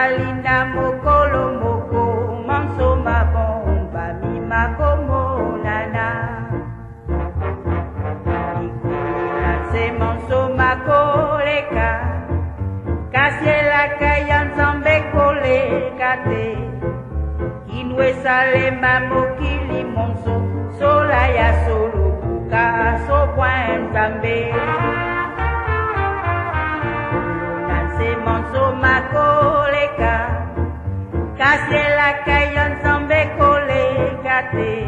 Ezali na mokolo moko manso mabombami makomonana. Likolo na nse manso makoleka, kasi elaka ya Nzambe koleka te. Kino esalema mokili monso, sola ya solo buka sokwa Nzambe. Likolo na nse manso makoleka, kasi elaka ya Nzambe koleka te.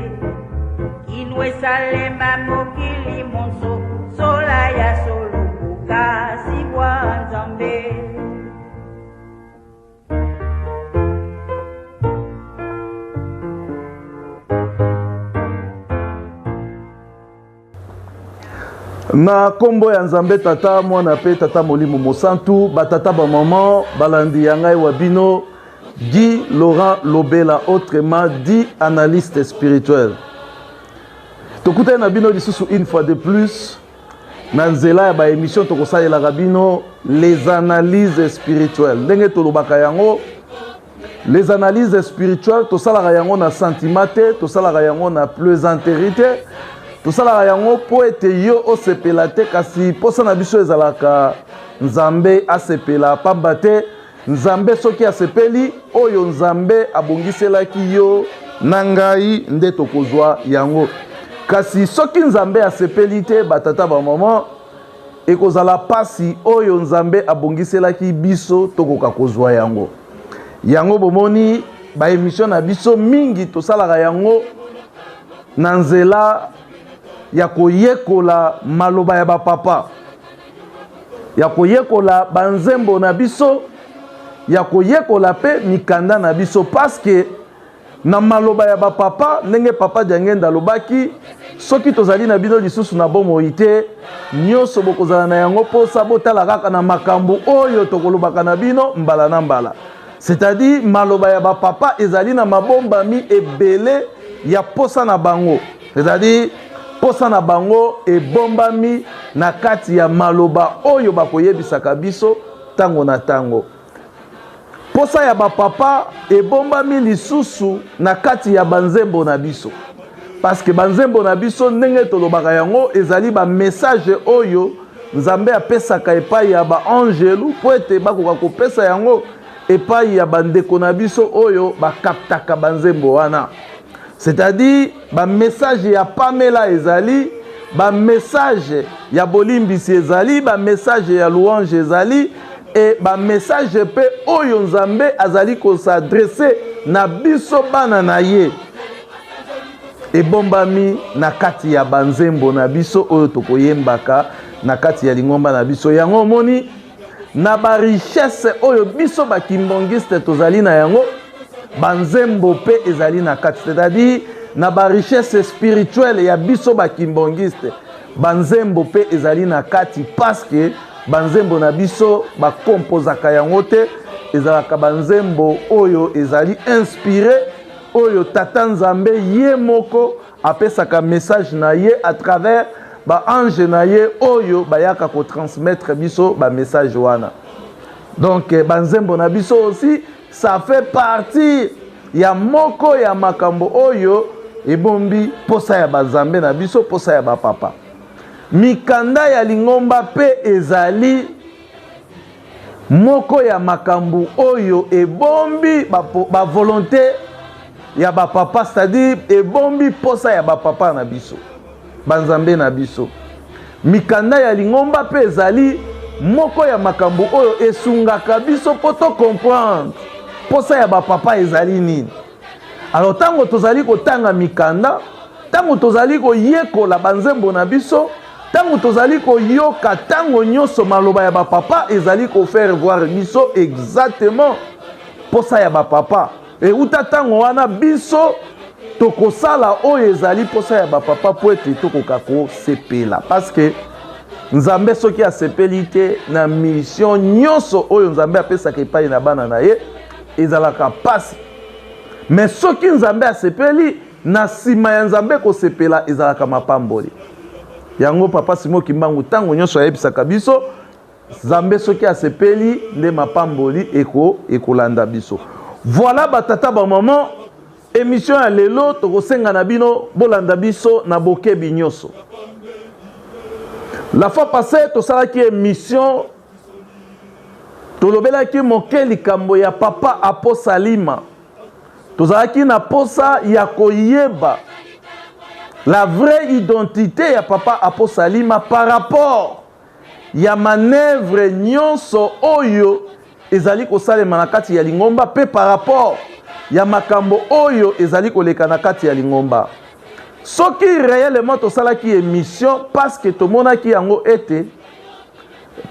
Kino esalema mokili monso, sola ya solo bokasi bwa Nzambe. Na nkombo ya Nzambe Tata, Mwana mpe Tata Molimo Mosantu, batata bamama balandi ya ngai wa bino Guy Laurent Lobela, autrement dit analyste spirituel. Tokutani na bino lisusu une fois de plus na nzela ya ba émission tokosalelaka bino les analyses spirituelles. Ndenge tolobaka yango les analyses spirituelles, tosalaka yango na sentiment te, tosalaka yango na plaisanterie te, tosalaka yango mpo ete yo osepela te, kasi mposa na biso ezalaka Nzambe asepela, pamba te Nzambe soki asepeli, oyo Nzambe abongiselaki yo na ngai nde tokozwa yango. Kasi soki Nzambe asepeli te, batata bamama, ekozala pasi oyo Nzambe abongiselaki biso tokoka kozwa yango. Yango bomoni ba emission na biso mingi tosalaka yango na nzela ya koyekola maloba ya bapapa, ya koyekola banzembo na biso, ya koyekola mpe mikanda na biso, paske na maloba ya bapapa, ndenge Papa Diangenda alobaki, soki tozali na bino lisusu na bomoi te, nyonso bokozala na yango mposa botala kaka na makambo oyo tokolobaka na bino mbala na mbala. C'est-à-dire maloba ya bapapa ezali na mabombami ebele ya posa na bango, c'est-à-dire posa na bango ebombami na kati ya maloba oyo bakoyebisaka biso ntango na ntango. Posa ya bapapa ebombami lisusu na kati ya banzembo na biso, parce que banzembo na biso, ndenge tolobaka yango, ezali bamessage oyo Nzambe apesaka epai ya baangelu mpo ete bakoka kopesa yango epai ya bandeko na biso oyo bakaptaka banzembo wana. C'est-à-dire bamessage ya pamela ezali, bamessage ya bolimbisi ezali, bamessage ya louange ezali, e bamessage mpe oyo Nzambe azali kosadresse na biso bana na ye ebombami na kati ya banzembo na biso oyo tokoyembaka na kati ya lingomba na biso. Yango omoni na barichesse oyo biso bakimbongiste tozali na yango, banzembo mpe ezali na kati, c'est-à-dire na barichesse spirituelle ya biso bakimbongiste, banzembo mpe ezali na kati, parce que banzembo na biso bakompozaka yango te, ezalaka banzembo oyo ezali inspiré, oyo Tata Nzambe ye moko apesaka message na ye à travers ba ange na ye oyo bayaka kotransmettre biso ba message wana. Donc banzembo na biso aussi, ça fait partie ya moko ya makambo oyo ebombi posa ya banzambe na biso, posa ya bapapa. Mikanda ya lingomba mpe ezali moko ya makambo oyo ebombi ba volonté ya bapapa, c'est-à-dire ebombi posa ya bapapa na biso, banzambe na biso. Mikanda ya lingomba mpe ezali moko ya makambo oyo esungaka biso mpo to comprendre posa ya bapapa ezali nini. Alors ntango tozali kotanga mikanda, ntango tozali koyekola banzembo na biso, ntango tozali koyoka ntango nyonso maloba ya bapapa, ezali kofaire voir biso exactement posa ya bapapa. Euta ntango wana biso tokosala oyo ezali posa ya bapapa mpo ete tokoka kosepela, parce que Nzambe soki asepeli te na mission nyonso oyo Nzambe apesaka epai na bana na ye, ezalaka pasi. Mais soki Nzambe asepeli, na nsima ya Nzambe kosepela ezalaka mapamboli. Yango Papa Simon Kimbangu ntango nyonso ayebisaka biso. Nzambe soki asepeli nde mapamboli eko ekolanda biso. Voilà ba tata ba maman, emission ya lelo tokosenga na bino bolanda biso na bokebi nyonso. La fois passée tosalaki emission tolobelaki moke likambo ya papa Apo Salima. Tozalaki na posa ya koyeba la vraie identité ya papa Apo Salima par rapport ya manœuvre nyonso oyo ezali kosalema na kati ya lingomba mpe par rapport ya makambo oyo ezali koleka na kati ya lingomba. Soki réellement tosalaki émission parce que tomonaki yango ete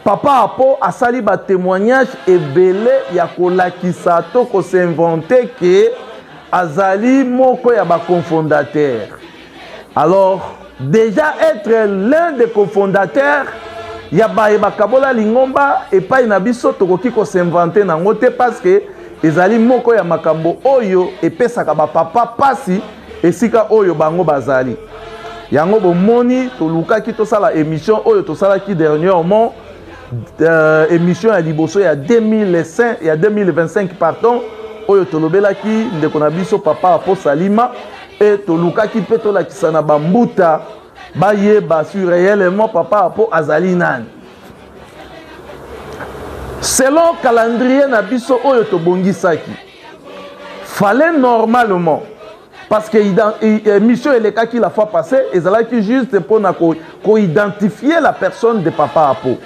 papa Apo asali ba témoignage ebele ya kolakisa to kosinvente ke azali moko ya ba cofondateur. Alors déjà être l'un des cofondateurs ya baye bakabola lingomba epai na biso tokoki kosinvente nango te parce que ezali moko ya makambo oyo epesaka bapapa pasi esika oyo bango bazali. Yango bomoni tolukaki tosala émission oyo tosalaki dernièrement, émission ya liboso ya 2005, ya 2025 pardon, oyo tolobelaki ndeko na biso papa Apo Salima, e tolukaki mpe tolakisa na bambuta bayeba sur réellement papa Apo azali nani. Selon calendrier na biso oyo tobongisaki, fallait normalement, parce que émission elekaki la fois passée ezalaki juste mpona koidentifier la personne de papa Apo,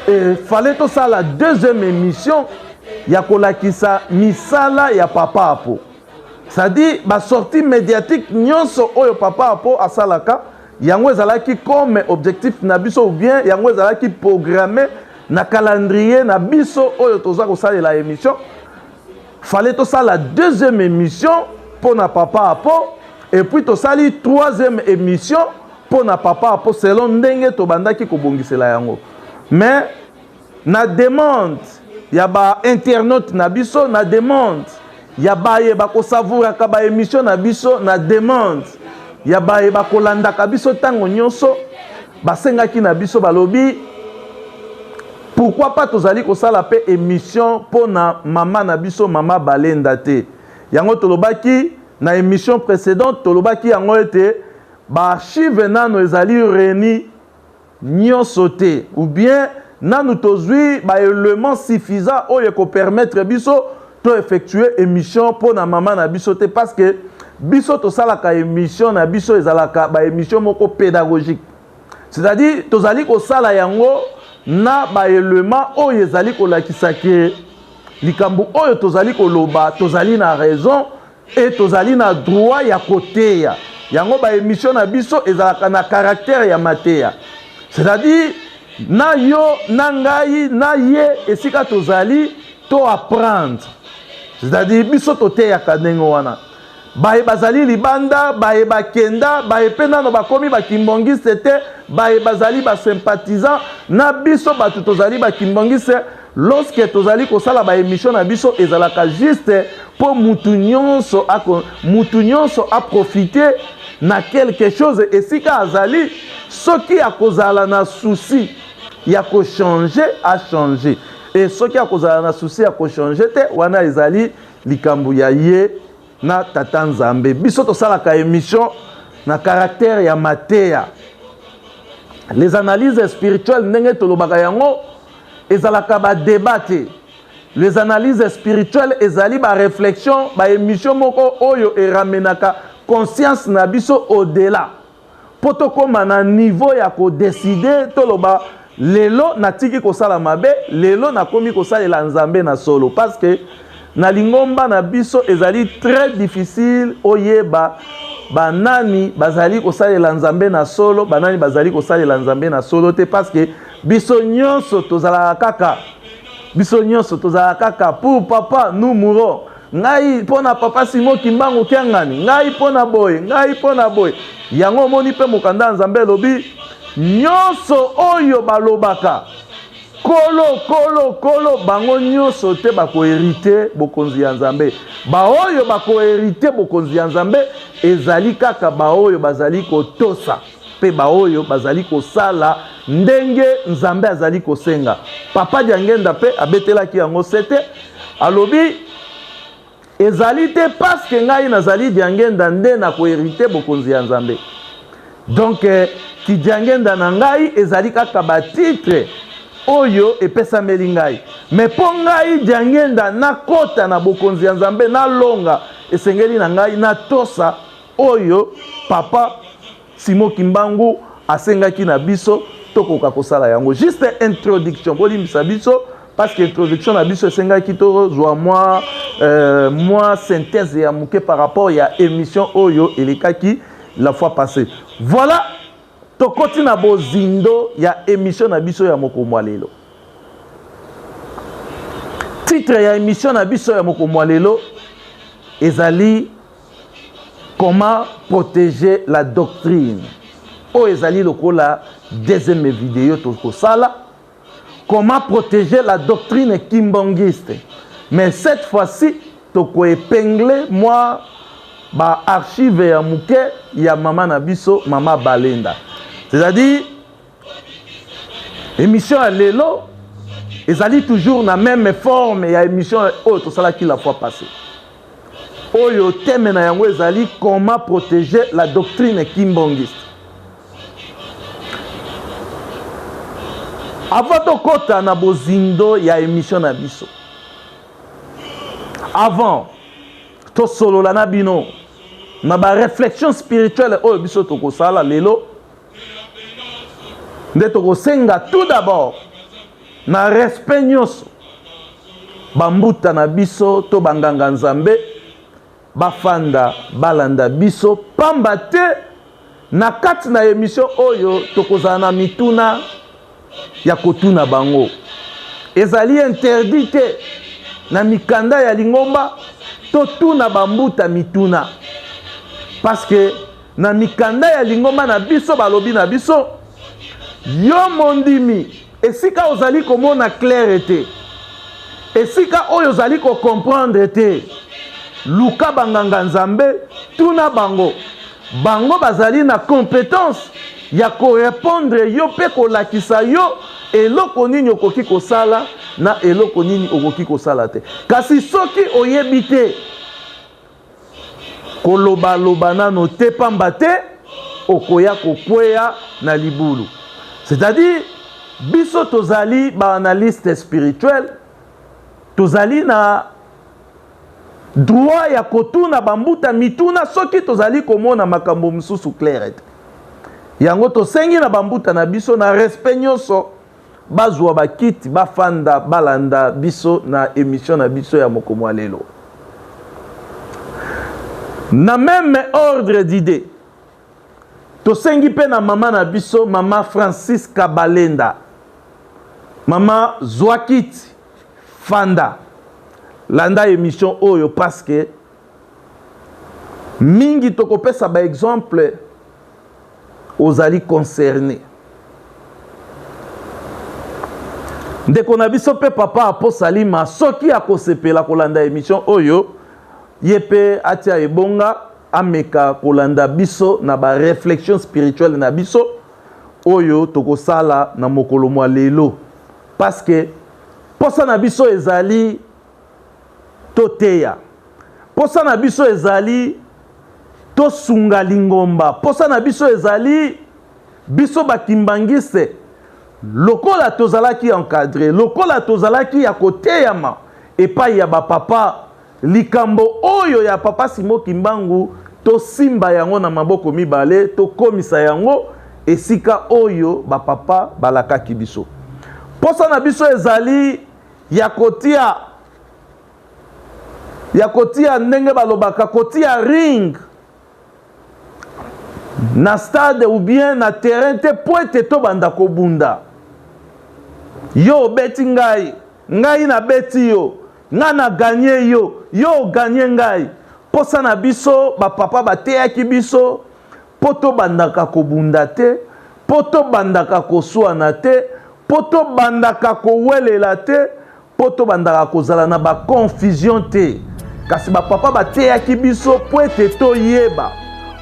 et fallait tosala deuxième émission ya kolakisa misala ya papa Apo, c'est-à-dire basortie médiatique nyonso oyo papa Apo asalaka. Yango ezalaki comme objectif na biso, ou bien yango ezalaki programmé na calendrier na biso oyo toza kosalela émission. Fallait tosala deuxième émission mpona papa Apo, et puis tosali troisième émission mpona papa Apo selon ndenge tobandaki kobongisela yango. Mais na demande ya bainternaute na biso, na demande ya baye bakosavouraka baémission na biso, na demande ya baye bakolandaka biso ntango nyonso, basengaki na biso, balobi pourquoi pas tozali kosala mpe émission mpona mama na biso, mama Balenda te. Yango tolobaki na émission précédente, tolobaki yango ete baarchive nano ezali réuni nyonso te, ou bien nanu tozwi baélément suffisant oyo ekopermettre biso to effectuer émission mpona mama na biso te, parce que biso tosalaka émission na biso ezalaka baémission moko pédagogique, c'est-à-dire tozali kosala yango na baélément oyo ezali kolakisa ke likambo oyo tozali koloba, tozali na raison e tozali na droit ya koteya yango. Baémission na biso ezalaka na caractère ya mateya, c'est-à-dire na yo na ngai na ye esika tozali to apprendre, c'est-à-dire biso toteyaka ndenge wana. Baye bazali libanda, baye bakenda, baye mpe nano bakomi bakimbongiste te, baye bazali basympathisant na biso, bato tozali bakimbongiste, lorsque tozali kosala baémission na biso ezalaka juste mpo mutu nyonso aprofite na quelque chose esika azali. Soki akozala na souci ya kochanger, achanger, e soki akozala na souci ya kochanger te, wana ezali likambo ya ye na tata Nzambe. Biso tosalaka émission na caractère ya mateya. Les analyses spirituelles, ndenge tolobaka yango, ezalaka badébat te. Les analyses spirituelles ezali baréflexion, baémission moko oyo eramenaka conscience na biso au-delà mpo tokóma na niveau ya kodécider, toloba lelo natiki kosala mabe, lelo nakomi kosalela Nzambe na solo. Parce que na lingomba na biso ezali très difficile oyeba banani bazali kosalela Nzambe na solo, banani bazali kosalela Nzambe na solo te, parce que biso nyonso tozalaka kaka, biso nyonso tozalaka kaka pour papa nous mourons, ngai mpo na papa Simon Kimbangu Kiangani, ngai mpo na boye, ngai mpo na boye. Yango omoni mpe mokanda ya Nzambe elobi nyonso oyo balobaka kolo, kolo, kolo, bango nyonso te bakohériter bokonzi ya Nzambe. Baoyo bakohériter bokonzi ya Nzambe ezali kaka baoyo bazali kotosa. mpe baoyo bazali kosala ndenge Nzambe azali kosenga. Papa Diangenda mpe abetelaki yango sete, alobi ezali te parce que ngai nazali Diangenda nde nakoherite bokonzi ya Nzambe. Donc eh, kidiangenda na ngai ezali kaka batitre oyo epesameli ngai, me mpo ngai Diangenda nakota na bokonzi ya Nzambe, nalonga, esengeli na ngai natosa oyo papa Simon Kimbangu asengaki na biso tokoka kosala yango. Juste introduction, bolimbisa biso parce que introduction na biso esengaki tozwa mwa euh, mwa synthèse ya moke par rapport ya émission oyo elekaki la fois passée. Voilà, tokoti na bozindo ya émission na biso ya mokolo mwa lelo. Titre ya émission na biso ya mokolo mwa lelo ezali Comment protéger la doctrine? Oyo ezali lokola deuxième vidéo tokosala. Comment protéger la doctrine kimbangiste? Mais cette fois-ci toko épingler moi ba archive ya muke ya mama na biso mama Balenda. C'est-à-dire émission ya lelo ezali toujours na même forme ya émission oyo tosalaki la fois passée. Oyo thème na yango ezali comment protéger la doctrine kimbangiste. Avant tokota na bozindo ya émission na biso, avant tosolola na bino na ba réflexion spirituelle oyo biso tokosala lelo, nde tokosenga tout d'abord na respect nyonso bambuta na biso to banganga Nzambe bafanda balanda biso, pamba te na kati na emission oyo tokozala na mituna ya kotuna bango. Ezali interdit te na mikanda ya lingomba totuna bambuta mituna, parce que na mikanda ya lingomba na biso balobi na biso, yo mondimi, esika ozali komona claire te, esika oyo ozali kocomprendre te, luka banganga Nzambe, tuna bango. Bango bazali na compétence ya korepondre yo mpe kolakisa yo eloko nini okoki kosala na eloko nini okoki kosala te. Kasi soki oyebi te, kolobaloba nano te, pamba te okoya kokweya na libulu. C'est-à-dire biso tozali baanalyste spirituel, tozali na droit ya kotuna bambuta mituna soki tozali komona makambo mosusu claire te. Yango tosengi na bambuta na biso na respect nyonso bazwa bakiti bafanda balanda biso na émission na biso ya mokolo ya lelo. Na même ordre d'idée, tosengi mpe na mama na biso mama Francisca Balenda, mama zwa kiti fanda landa émission oyo, parce que mingi tokopesa ba exemple ozali concerné. Ndeko na biso mpe papa Aposalima, soki akosepela kolanda émission oyo, ye mpe atia ebonga ameka kolanda biso na ba réflexion spirituelle na biso oyo tokosala na mokolo mwa lelo, parce que posa na biso ezali toteya, posa na biso ezali tosunga lingomba, posa na biso ezali biso bakimbangiste lokola tozalaki encadré, lokola tozalaki ya koteyama epai ya bapapa, likambo oyo ya papa Simon Kimbangu tosimba yango na maboko mibale, tokomisa yango esika oyo bapapa balakaki biso. Posa na biso ezali ya kotia, ya kotia ndenge balobaka kotia ring na stade ou bien na terrain te po ete tobanda kobunda. Yo obeti ngai, ngai nabeti yo, ngai na ganye yo, yo oganye ngai. Posa na biso bapapa bateyaki biso po tobandaka kobunda te, po tobandaka koswana te, po tobandaka kowelela te, po tobandaka kozala na ba confusion te. Kasi bapapa bateyaki biso po ete toyeba,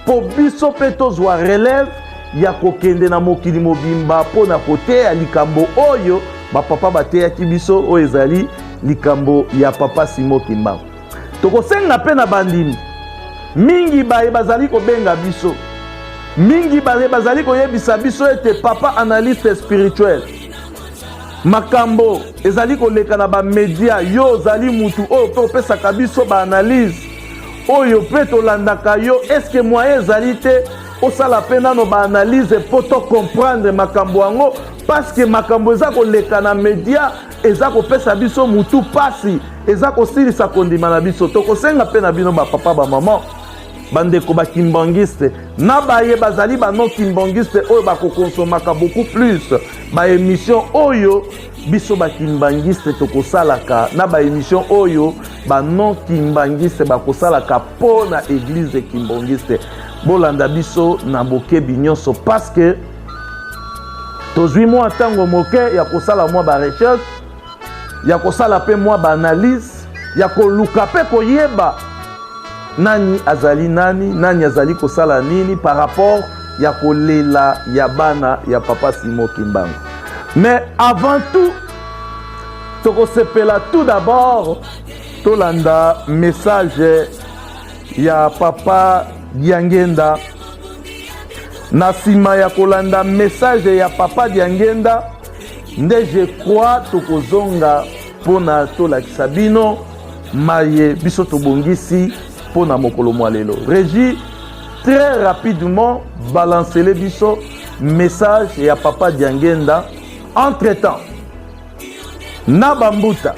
po biso pe tozwa relève ya kokende na mokili mobimba mpo na koteya likambo oyo bapapa bateyaki biso, oyo ezali likambo ya Papa Simon Kimbangu. Tokosenga mpe na bandimi mingi baye bazali kobenga biso, mingi baye bazali koyebisa biso ete papa analyste spirituel, makambo ezali koleka na bamedia, yo ozali mutu oyo mpe opesaka biso baanalyse oyo mpe tolandaka yo, eske moyen ezali te osala mpe nano baanalyse mpo to comprendre makambo yango, paske makambo eza koleka na media eza kopesa biso mutu pasi, eza kosilisa kondima na biso. Tokosenga mpe na bino bapapa, bamama, bandeko bakimbangiste na baye bazali ba non kimbangiste oyo bakokonsomaka beaucoup plus baémission oyo biso bakimbangiste tokosalaka na baémission oyo ba non kimbangiste bakosalaka mpo na église kimbangiste. Bolanda biso na bokebi nyonso, parce que tozwi mwa ntango moke ya kosala mwa barecherche, ya kosala mpe mwa baanalyse, ya koluka mpe koyeba nani azali nani, nani azali kosala nini par rapport ya kolela ya bana ya Papa Simon Kimbangu. Mais avant tout, tokosepela tout d'abord tolanda message ya Papa Diangenda. Na nsima ya kolanda message ya Papa Diangenda nde je crois tokozonga mpona tolakisa bino maye biso tobongisi mpona mokolo mwa lelo. Régie, très rapidement balancele biso message ya Papa Diangenda. Entre temps, na bambuta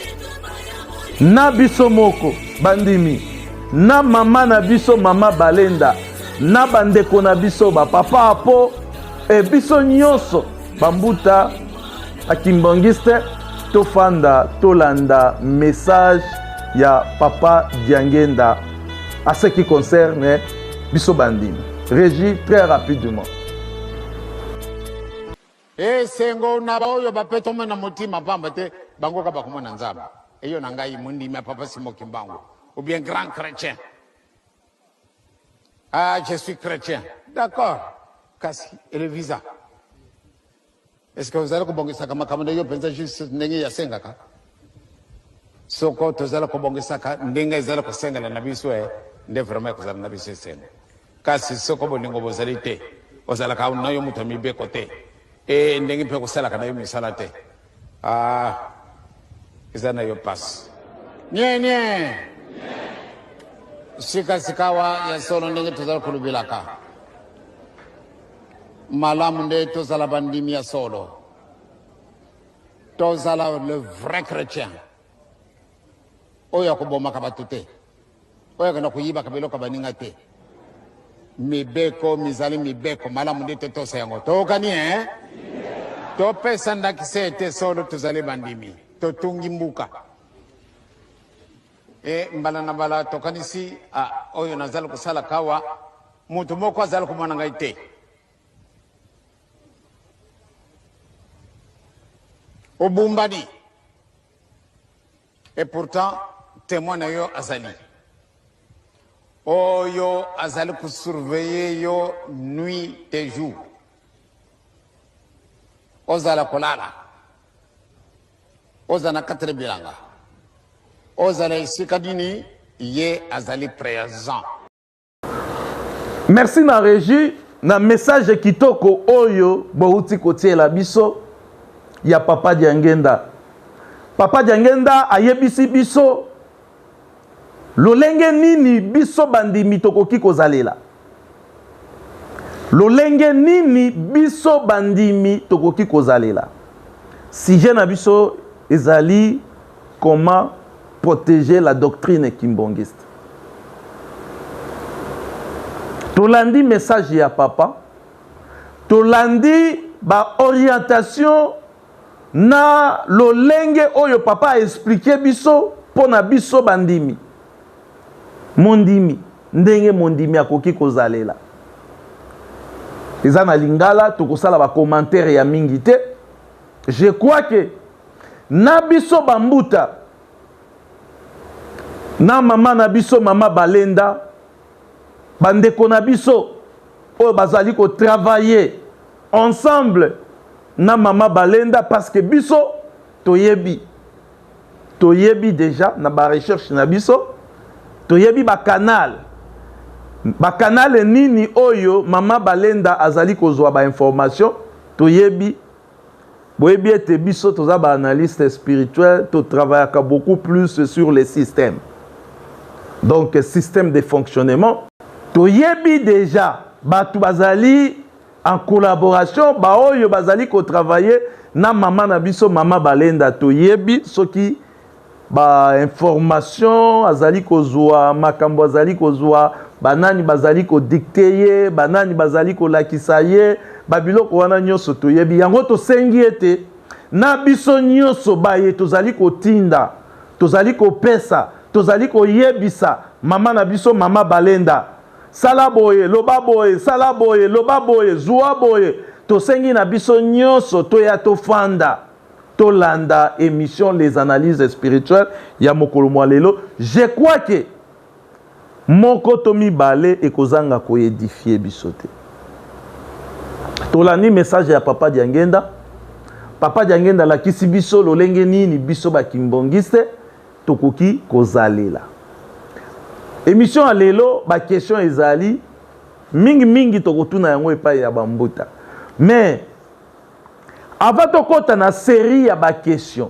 na biso moko bandimi, na mama na biso mama Balenda, na bandeko na biso bapapa apo e biso nyonso bambuta bakimbangiste, tofanda tolanda message ya Papa Diangenda à ce qui concerne biso bandimi. Régie, très rapidement. Esengo na baoyo bapetoma na motima, pamba te bango kaka bakomona Nzambe. Eyo na ngai mondimi ya Papa Simon Kimbangu ou bien grand chrétien. Ah, je suis chrétien, d'accord, kasi ele visa, est ce que ozali kobongisaka makambo na yo mpenza juste ndenge yasengaka? Soko tozali kobongisaka ndenge ezali kosengela na biso, e nde vraiment ekozala na biso esengo. Kasi soko bolingo bozali te, ozalaka na yo moto ya mibeko te, e ndenge mpe kosalaka na yo misala te, ah, eza na yo pasi nie nie. Sikasikawa ya solo, ndenge tozali kolobelaka, malamu nde tozala bandimi ya solo, tozala le vrai chrétien oyo akobomaka bato te, oyo akenda koyibaka biloko ya baninga te. Mibeko mizali mibeko, malamu nde totosa yango. Toyokani e topesa ndakisa ete solo tozali bandimi, totungi mbuka e mbala na mbala. Tokanisi ah, oyo nazali kosala kawa, moto moko azali komona ngai te. Obumbani, et pourtant témoin na yo azali oyo azali kosurveiller yo nuit et jour. Ozala kolala, ozala na kati na bilanga, ozala esika nini, ye azali présent. Merci na régie na message kitoko oyo bouti kotiela biso ya Papa Diangenda. Papa Diangenda ayebisi biso lolenge nini biso bandimi tokoki kozalela, lolenge nini biso bandimi tokoki kozalela. Sujet na biso ezali comment protéger la doctrine kimbongiste. Tolandi message ya papa, tolandi ba orientation na lolenge oyo papa a expliquer biso mpo na biso bandimi. Mondimi, ndenge mondimi akoki kozalela. Eza na lingala, tokosala ba commentaire ya mingi te. Je crois que na biso bambuta na mama na biso mama Balenda, bandeko na biso oyo bazali kotravailler. ensemble na mama Balenda parce que biso toyebi toyebi déjà na ba recherche na biso toyebi ba canal ba canal nini oyo mama Balenda azali kozwa ba information toyebi boyebi ete biso toza ba analyste spirituel totravaillaka beaucoup plus sur les systèmes donc système de fonctionnement toyebi déjà bato bazali en collaboration baoyo bazali kotravaille na mama na biso mama Balenda toyebi soki bainformation azali kozwa makambo azali kozwa banani bazali kodikte ye banani bazali kolakisa ye babiloko wana nyonso toyebi yango tosengi ete na biso nyonso baye tozali kotinda tozali kopesa tozali koyebisa mama na biso mama Balenda sala boye loba boye sala boye loba boye zua boye tosengi na biso nyonso toya tofanda tolanda émission les analyses spirituelles ya mokolo mwa lelo je crois que moko to mibale ekozanga koedifie biso te tolandi message ya papa Diangenda papa Diangenda alakisi biso lolenge nini biso bakimbongiste tokoki kozalela émission ya lelo baquestion ezali mingimingi tokotuna yango epai ya bambuta mais avant tokɔta na série ya baquestion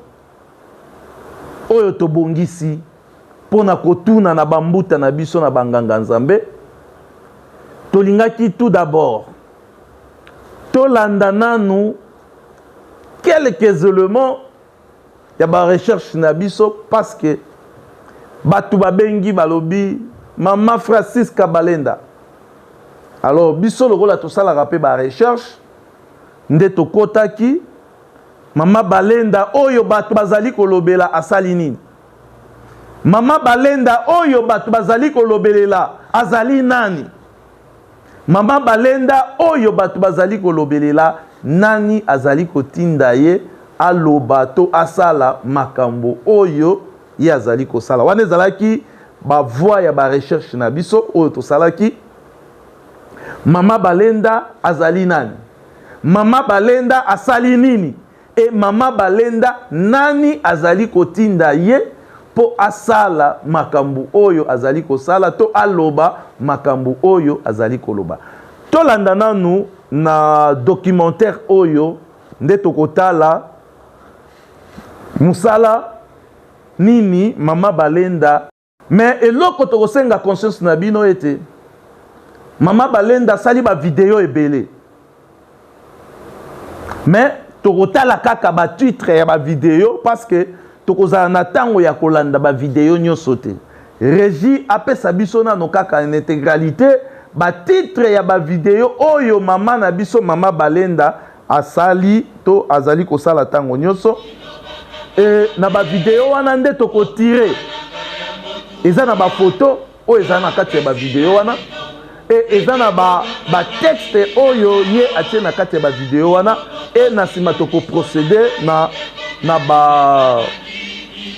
oyo tobongisi mpo na kotuna na bambuta na biso na banganga nzambe tolingaki tout d'abord tolanda nanu quelques éléments ya barecherche na biso parce que bato babengi balobi mama Francisca Balenda alors biso lokola tosalaka mpe barecherche nde tokɔtaki mama Balenda oyo bato bazali kolobela asali nini mama Balenda oyo bato bazali kolobelela azali nani mama Balenda oyo bato bazali kolobelela nani azali kotinda ye aloba to asala makambo oyo ye azali kosala wana ezalaki bavoie ya barecherche na biso oyo tosalaki mama Balenda azali nani mama Balenda asali nini e mama Balenda nani azali kotinda ye mpo asala makambo oyo azali kosala to aloba makambo oyo azali koloba tolanda nanu na documentaire oyo nde tokotala mosala nini mama Balenda mais eloko tokosenga conscience na bino ete mama Balenda asali bavideo ebele mais tokotala kaka batitre ya bavideo parce que tokozala na ntango ya kolanda bavideo nyonso te régie apesa biso nano kaka en intégralité batitre ya bavideo oyo mama na biso mama Balenda asali to azali kosala ntango nyonso e na bavideo wana nde tokotire eza na bafoto oyo eza na kati ya bavideo wana e eza na batexte ba oyo ye atie na kati ya bavideo wana e na nsima tokoprocéder na, na ba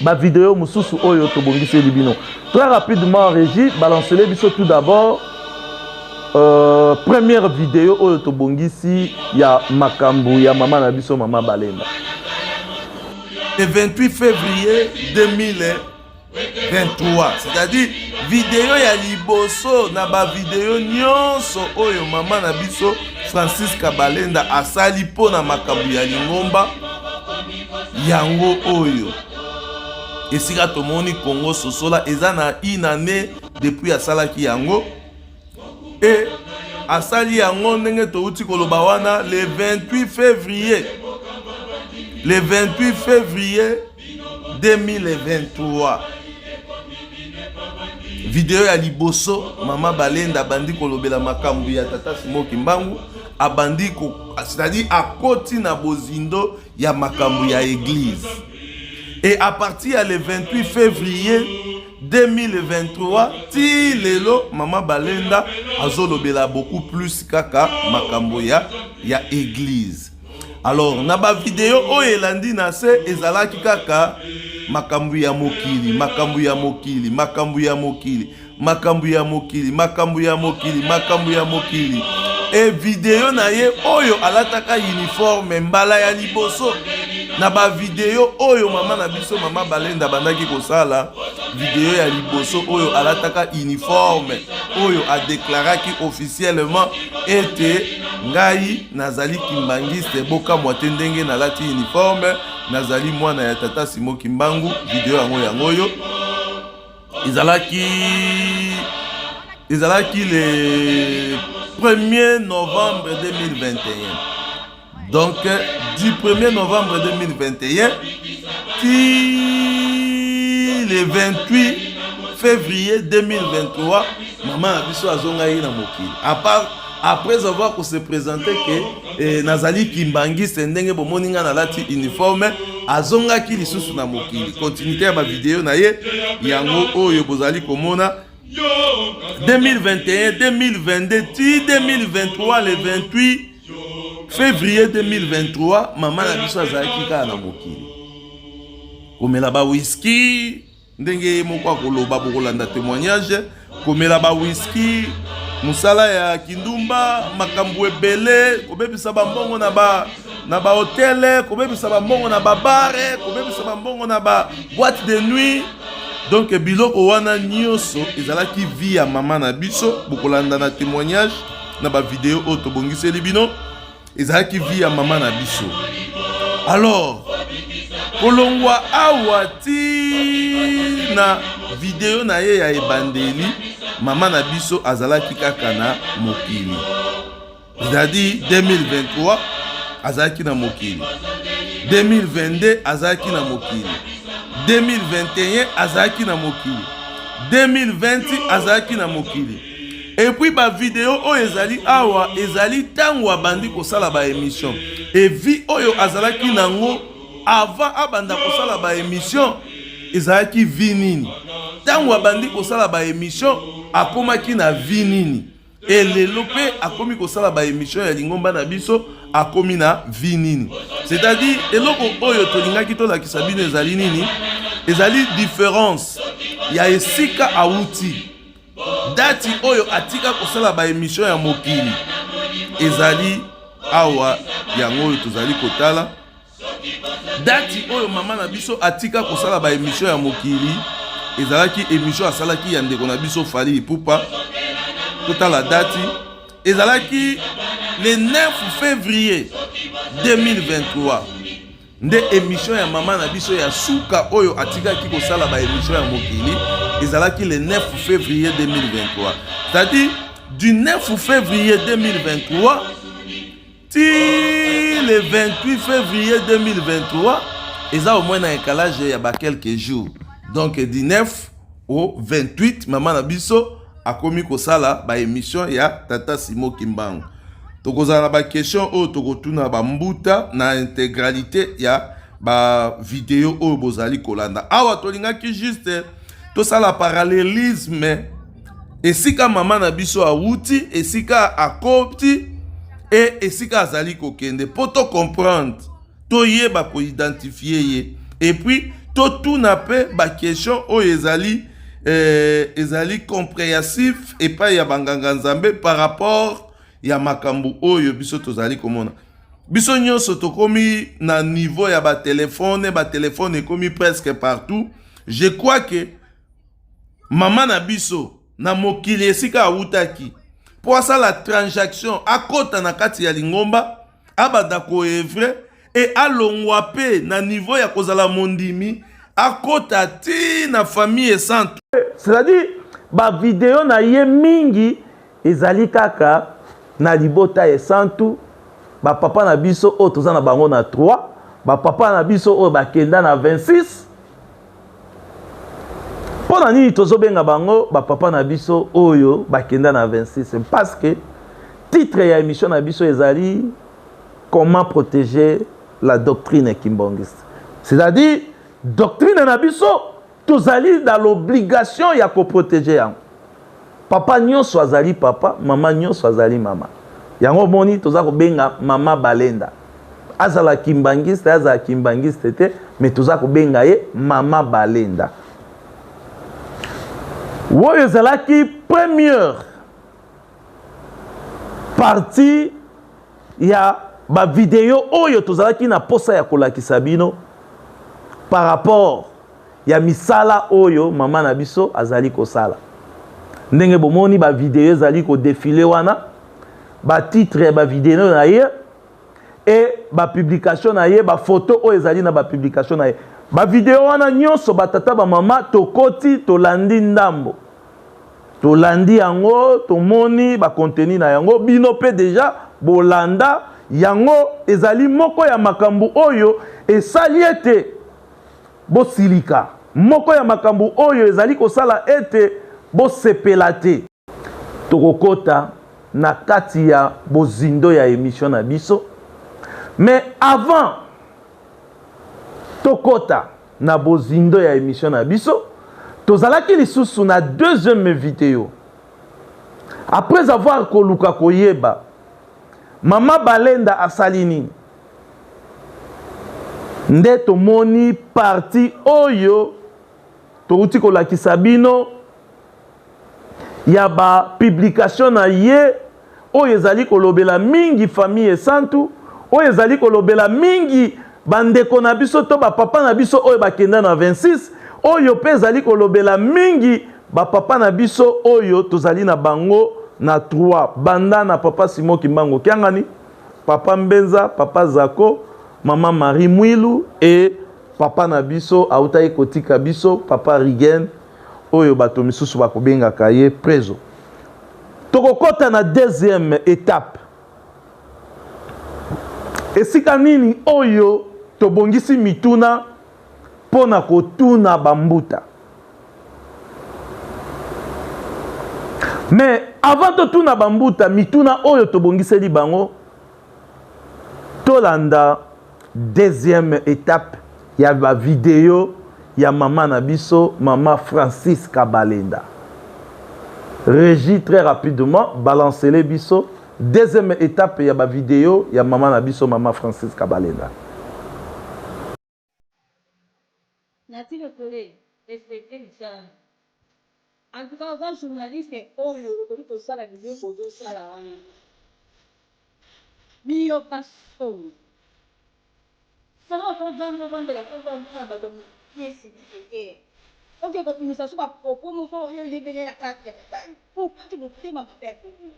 bavideo mosusu oyo tobongiseli bino très rapidement régie balancele biso tout d'abord première vidéo oyo tobongisi ya makambo ya mama na biso mama Balenda. Le 28 février 2023, c'est-à-dire video ya liboso na bavideo nyonso oyo mama na biso Francisca Balenda asali mpo na makambo ya lingomba yango oyo esika tomoni Kongo Sosola eza na une année depuis asalaki yango e asali yango ndenge touti koloba wana le 28 février le 28 février 2023 video ya liboso mama Balenda abandi kolobela makambo ya tata Simon Kimbangu abandi ko c'est-à-dire akoti na bozindo ya makambo ya église et à partir ya le 28 février 2023 ti lelo mama Balenda azolobela beaucoup plus kaka makambo ya ya église alors na bavideo oyo elandi na se ezalaki kaka makambo ya mokili makambo ya mokili makambo ya mokili makambo ya mokili makambo ya mokili makambo ya mokili. E video na ye oyo alataka uniforme mbala ya liboso na ba video oyo mama na biso mama Balenda abandaki kosala, video ya liboso oyo alataka uniforme oyo adeklaraki officiellement ete ngai nazali kimbangiste, bokamwa te ndenge nalati uniforme, nazali mwana ya tata Simo Kimbangu. Video yango yango oyo ezalaki le 1er novembre 2021. Donc du 1er novembre 2021 ti le 28 février 2023, mama na biso azongaki na mokili à part après avoir ko se présenter que nazali kimbangiste ndenge bomoni nga nalati uniforme. Azongaki lisusu na mokili. Continuité ya bavideo na ye yango oyo bozali komona, 2021, 2022 ti 2023, le 28 février 2023, mama na biso azalaki kaka na mokili komela ba whisky. Ndenge ye moko akoloba, bokolanda témoignage. Komela ba whisky, mosala ya kindumba, makambo ebele, kobebisa bambongo na bahôtel, kobebisa bambongo na babar, kobebisa bambongo na ba boîte de nuit. Donc biloko wana nyonso ezalaki vie ya mama na biso. Bokolanda na témoignage na bavideo oyo tobongiseli bino, ezalaki vie ya mama na biso. Alors kolongwa awa ti na video na ye ya ebandeli, mama na biso azalaki kaka na mokili, c'est-à-dire 2023 azalaki na mokili, 2022 azalaki na mokili, 2021 azalaki na mokili, 2020 azalaki na mokili. Et puis bavideo oyo ezali awa ezali ntango abandi kosala baémission. E vie oyo azalaki nango avant abanda kosala baémission ezalaki vie nini? Ntango abandi kosala baémission, akomaki na vie nini? E lelo mpe akomi kosala baémission ya lingomba na biso, akomi na vie nini? C'est-à-dire eloko oyo tolingaki tolakisa bino ezali nini? Ezali différence ya esika awuti. Date oyo atika kosala baémission ya mokili ezali awa, yango oyo tozali kotala. Date oyo mama na biso atika kosala baémission ya mokili ezalaki émission asalaki ya ndeko na biso Fally Ipupa. Totala date, ezalaki le 9 février 2023 nde émission ya mama na biso ya suka oyo atikaki kosala baémission ya mokili, ezalaki le 9 février 2023. C'est-à-dire du 9 février 2023 ti le 28 février 2023, eza au moins na écalage ya ba quelques jours. Donc du 9 au 28, mama na biso akomi kosala baémission ya tata Simo Kimbangu. Tokozala na baquestion oyo tokotuna bambuta na intégralité ya bavideo oyo bozali kolanda awa. Tolingaki juste tosala parallélisme esika mama na biso awuti, esika akoti e esika azali kokende, mpo tocomprendre, toyeba koidentifier ye, et puis totuna mpe baquestion oyo ezali compréhensif epai ya banganga Nzambe par rapport ya makambo oyo biso tozali komona. Biso nyonso tokomi na niveau ya batelefone, batelefone ekomi presque partout. Je crois que mama na biso na mokili esika awutaki mpo asala transaction, akɔta na kati ya lingomba, abanda koœuvrer e alongwa mpe na niveau ya kozala mondimi, akɔta ti na famille esantu. C'est-à-dire bavideo na ye mingi ezali kaka na libota esantu, bapapa na biso oyo toza na bango na 3, bapapa na biso oyo bakenda na 26. Mpo na nini tozobenga bango bapapa na biso oyo bakenda na 26? Parce que titre ya émission na biso ezali "Comment protéger la doctrine kimbangiste", c'est-à-dire doctrine na biso tozali dans l'obligation ya koprotéger yango. Papa nyonso azali papa, mama nyonso azali mama. Yango omoni toza kobenga mama Balenda, azala kimbangiste, azala kimbangiste te, mais toza kobenga ye mama Balenda. Oyo ezalaki première. Partie ya ba video oyo tozalaki na posa ya kolakisa bino par rapport ya misala oyo mama na biso azali kosala. Ndenge bomoni ba video ezali ko defiler wana, ba titre ya ba video na ye et ba publication na ye, ba photo oyo ezali na ba publication na ye. Ba video wana nyonso ba tata ba mama tokoti tolandi ndambo. Tolandi yango, tomoni ba contenu na yango, bino pe deja bolanda yango. Ezali moko ya makambo oyo esali ete bosilika, moko ya makambo oyo ezali kosala ete bosepela te. Tokokota na kati ya bozindo ya emission na biso, mais avant tokota na bozindo ya emission na biso, tozalaki lisusu na deuxième video. Après avoir koluka koyeba mama Balenda asali nini, nde tomoni partie oyo touti kolakisa bino ya ba publication na ye oyo ezali kolobela mingi famille esantu, oyo ezali kolobela mingi bandeko na biso to bapapa na biso oyo bakenda na 26, oyo mpe ezali kolobela mingi bapapa na biso oyo tozali na bango na 3, banda na papa Simon Kimbangu Kiangani, papa Mbenza, papa Zako, mama Marie Mwilu et papa na biso autaki kotika biso papa Rigen, oyo bato misusu bakobengaka ye Prezo. Tokokota na deuxième étape. Esika nini oyo tobongisi mituna mpo na kotuna bambuta. Mais avant totuna bambuta mituna oyo tobongiseli bango, tolanda deuxième étape ya ba video ya mama na biso, mama Francis Kabalenda. Régie très rapidement, balancez-les biso. Deuxième étape ya ba video ya mama na biso, mama Francis Kabalenda. Naty Lokole, respecte misala. En tout cas oza journaliste oyo okoki kosala biloko ozosala wana. Miyoka soni. Soki okovanda ovandela kombo ya mwana bato piesi te. Oke kobimisa so ba propos moko oyo oyebeli na kati ya pourquoi tu motema mabe ya boye?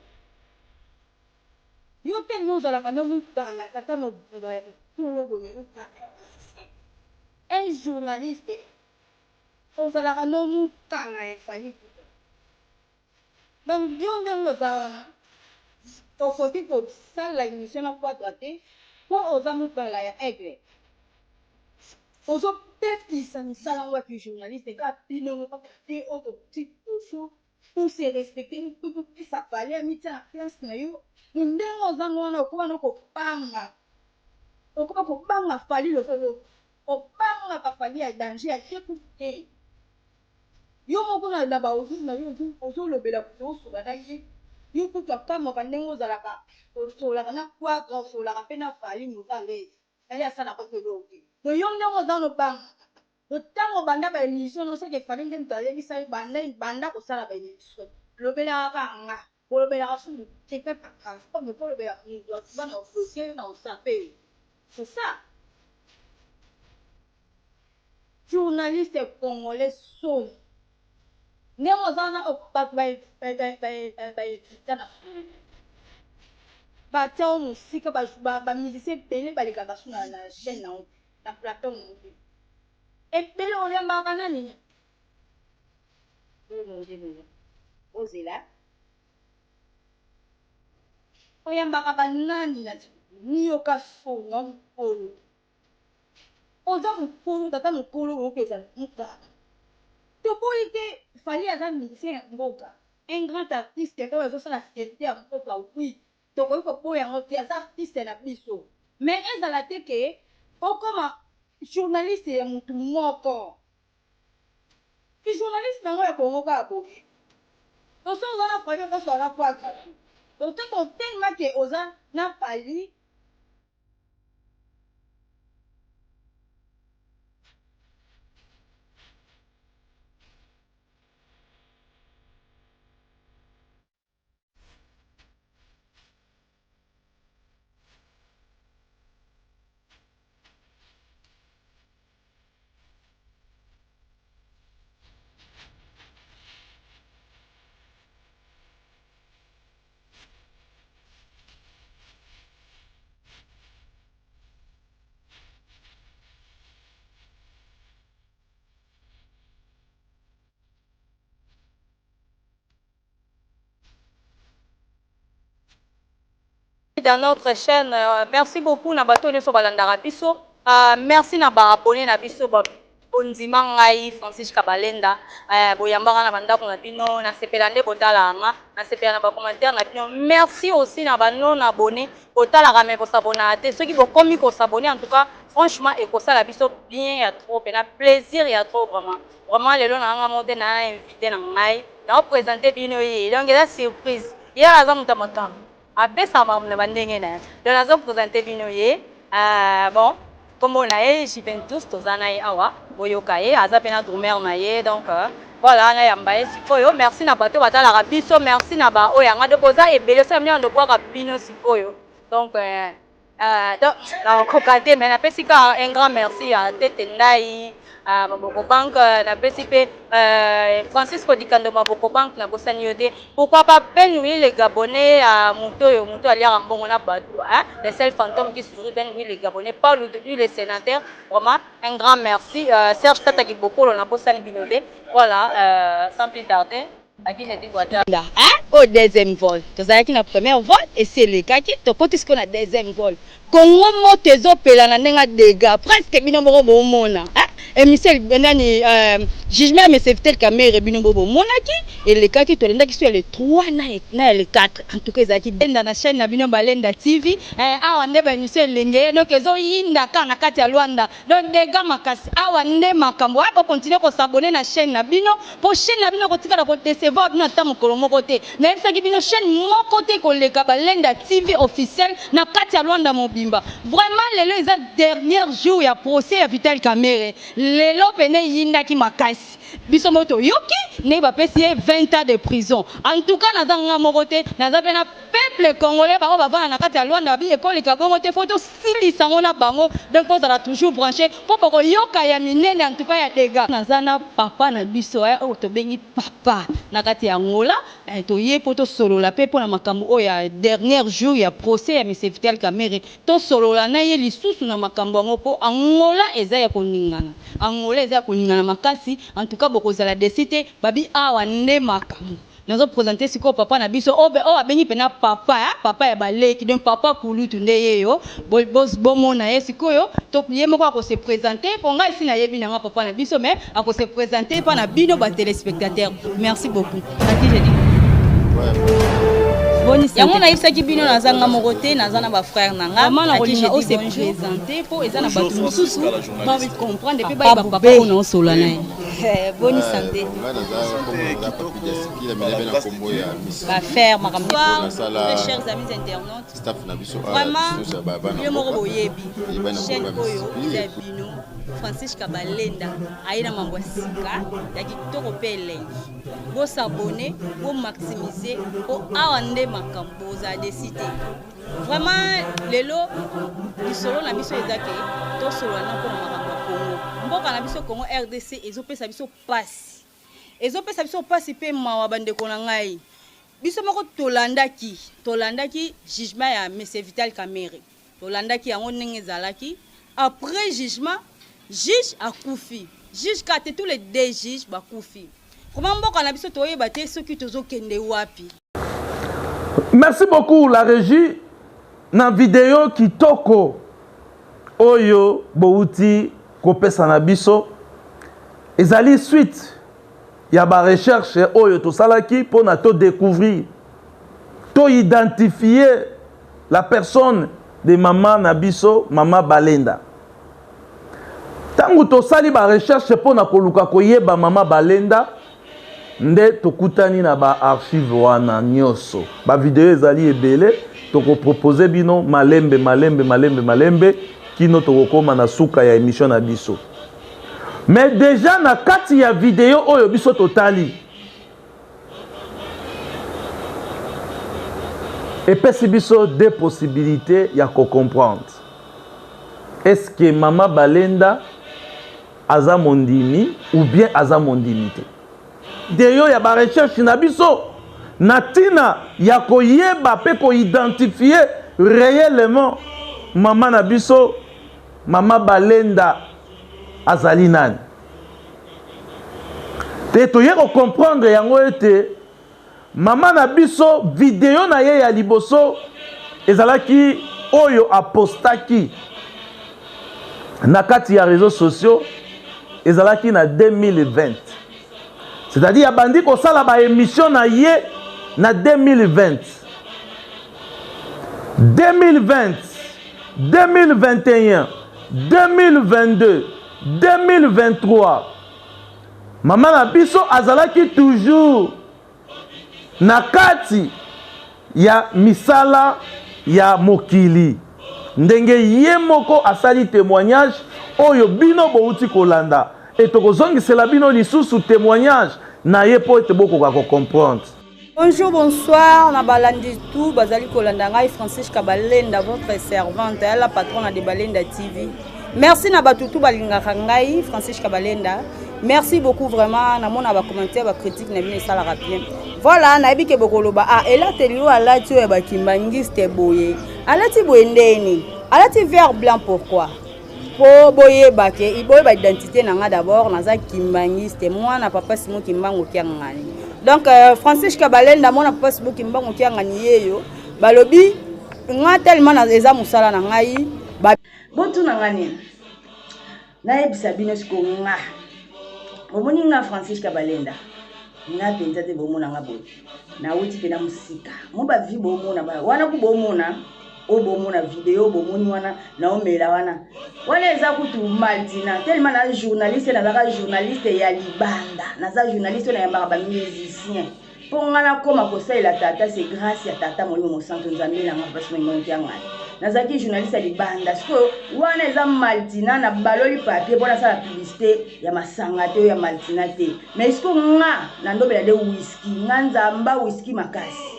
Yo tellement ozalaka no mukala tata mobimba ya mukolo boye un journaliste ozalaka no mukala ya Fally Ipupa donc yo ndenge oza wana okoki kosala emission na Quadra te po oza mukala ya Aigle ozo bebisa misala yango ya ki journaliste kaka bino moko te oyo tokoki Pour se respecter il faut kopesa valeur mitia na place na yo ndenge oza ngo wana okoma no kobanga okoma kobanga Fally lokola obangaka Fally ya danger ya te kutu te yo moko na ba audio na yo ozolobela kutu osola na ye yo kutu akamwaka ndenge ozalaka osolaka na quadra osolaka pe na Fally moza alaise Fally asalaka yo eloko te donc yo ndenge oza wana obangaka Donc tango obanda ba emission no seke Fally nde mutu ayebisa yo banda banda kosala ba emission lobelaka kaka nga kolobelaka su mutu te pe pas grave comme oko lobela mutu asuba na bloque yo na osape yo c'est ça journaliste congolais soni ndenge oza wana batu ba ba evita na batia yo mosika ba musicien ebele balekaka su na chaine na yo te. Na plateau na yo ebele oyambaka nani? Bozela oyambaka ba nani na miyoka soni na mukolo oza mukolo tata mukolo oyoki eza mukala toboyi te Fally aza musicien ya mboka un grand artiste oyo azosala fierte ya mboka oui Tokoki koboya yango te aza artiste na biso mais ezala te ke okoma journaliste ya mutu moko ki journaliste nango ya Congo kaka boye donc soki oza na Fally okosola na Quadra te donc tellement ke oza na Fally. Dans notre chaîne merci beaucoup na bato nioso balandaka biso merci na ba abonne na biso bondima ngai Francis Kabalenda boyambaka na ba ndako na bino nasepela nde botalaka nga nasepela na ba commentaire na bino merci aussi na ba non abonne botalaka mais bosabonaka te soki bokomi kosabonne en tout cas franchement ekosala biso bien ya trop pena plaisir ya trop vraiment vraiment lelo na nga moko te na invite na ngai nao presente bino ye donc eza surprise ye aza moto ya makambo Apesaka makambo na ba ndenge na ye. Donc nazo presenter bino ye bon kombo na ye Juventus toza na ye awa boyoka ye aza pe na drummer na ye donc voilà na yamba ye sikoyo merci na bato batalaka biso merci na ba oyo ya nga donc boza ebele soki na bwaka bino sikoyo donc donc nakokoka te mais napesi kaka un grand merci ya Tete Ndayi Maboko Bank napesi pe Francisco Dikando Maboko Bank nabosani yo te pourquoi pas Ben Willy le Gabonais ya moto oyo moto aliaka mbongo na bato hein le seul fantôme qui sourit Ben Willy le Gabonais Paul Dudu le sénateur vraiment un grand merci Serge Tata Kibokolo nabosani bino te voilà sans plus tarder Oyo deuxième vol tozalaki na première vol esi elekaki tokoti sikoyo na deuxième vol Congo moto ezopela na ndenge ya degats presque bino moko bomona emission nani jugement ya monsieur Vital Kamerhe bino moko bomonaki elekaki tolandaki so ya le 3 na ya le 4 en tout cas ezalaki Balenda na chaîne na bino Balenda TV awa nde ba emission elenge donc ezoyinda kaka na kati ya Luanda Donc degats makasi awa nde makambo ah bo continuer ko s'abonner na chaine na bino po chaine na bino ekotikala ko decevoir bino ata mokolo moko te nayebisaki bino chaine moko te koleka Balenda TV officiel na kati ya Luanda mobimba vraiment lelo eza dernier jour ya procès ya Vital Kamerhe lelo pene eyindaki makasi biso moko toyoki ndenge bapesi ye 20 ans de prison en tout cas naza nga moko te naza pe na peuple congolais bango bavanda na kati ya Luanda babi ekoleka bongo te faut tosilisa yango na bango donc bozala toujours branche po bokoyoka ya minene en tout cas ya degats. Naza na papa na biso eh oyo tobengi papa na kati ya Angola eh toye po tosolola pe pona makambo oyo ya dernier jour ya procès ya monsieur Vital Kamerhe tosolola na ye lisusu na makambo yango po Angola eza ya koningana Angola eza ya koningana makasi en tout cas bokozala deçu te babi awa nde makambo. Nazo presenter sikoyo papa na biso oyo oyo abengi pena papa hein papa ya ba leki donc papa kulutu nde yeyo bo mona ye sikoyo to ye moko ako se presenter po nga esi nayebi na nga papa na biso mais ako se presenter epa na bino ba telespectateurs merci beaucoup à qui je dis boni yango nayebisaki bino naza nga moko te naza na ba frère na nga vraiment na kolinga o se presenter po eza na bato mosusu ba comprendre pe bayeba papa oyo naosola na ye Boni sante. Ba faire makambo très chers amis internautes. Vraiment bino moko boyebi chaîne oyo eza ya bino Francis Kabalenda aye na mambo ya sika ya kitoko mpe elengi. Bo s'abonner, bo maximiser po awa nde makambo bozala desi te. Vraiment lelo lisolo na biso eza ke tosolola na mpona makambo ya Congo. Mboka na biso Congo RDC ezopesa biso pasi. Ezopesa biso pasi mpe mawa bandeko na ngai. Biso moko tolandaki, tolandaki jugement ya monsieur Vital Kamerhe. Tolandaki yango ndenge ezalaki. Après jugement, juge akufi. Juge kaka te, tous les deux juges bakufi. Vraiment mboka na biso toyeba te soki tozokende wapi. Merci beaucoup la régie na video kitoko oyo bowuti kopesa na biso ezali suite ya ba recherche oyo tosalaki mpo na to découvrir to identifier la personne de mama na biso mama Balenda ntango tosali ba recherche mpo na koluka koyeba mama Balenda nde tokutani na ba archive wana nyonso ba video ezali ebele tokopropose bino malembe malembe malembe malembe kino tokokoma na suka ya emission na biso mais deja na kati ya video oyo biso totali epesi biso deux possibilités ya kocomprendre est ce que mama balenda aza mondimi ou bien aza mondimi te deyo ya ba recherche na biso na ntina ya koyeba mpe koidentifie réellement mama na biso mama balenda azali nani te toye kocomprendre yango ete mama na biso video na ye ya liboso. ezalaki oyo apostaki na kati ya réseaux sociaux ezalaki na 2020 c'est-à-dire abandi kosala ba émission na ye na 2020 2020 2021 2022 2023 mama na biso azalaki toujours na kati ya misala ya mokili ndenge ye moko asali témoignage oyo bino bouti kolanda e tokozongisela bino lisusu témoignage na ye mpo ete bokoka kocomprendre. Bonjour, bonsoir, na balandi tout, bazali kolanda ngai Francis Kabalenda, votre servante, la patronne de Balenda TV. Merci na batu tout balingaka ngai Francis Kabalenda. Merci beaucoup vraiment, na mona ba commentaire, ba critique na bino esalaka bien. Voilà, nayebi ke bokoloba ah elateli oyo alati oyo ya ba kimbangiste boye. Alati boye ndeni? Alati vert blanc pourquoi? Po boyeba ke boyeba identité na nga d'abord naza kimbangiste mwana papa Simon Kimbangu Kiangani. Donc euh, Francis Kabalenda mwana papa Simon Kimbangu Kiangani yeyo balobi nga tellement na eza musala na ngai ba botuna nga nini nayebisa bino siko nga bomoni nga Francis Kabalenda nga mpenza te bomona nga boye nawuti mpena mosika mo bavi bomona wana ku bomona oyo bomona video bomoni wana naomela wana wana eza kutu maltina telema na journaliste nazalaka journaliste ya libanda naza journaliste oyo nayambaka bamusicien mpo ngai nakoma kosalela tata se grâce ya tata molimo mosantu nzambe na ngai mpasi moimoki ya ngai nazalaki journaliste ya libanda sikoyo wana eza maltina na baloli papier mpo nasala publicité ya masanga te oyo ya maltina te mais sikoyo nga nandobela nde wiski nga nzamba wiski makasi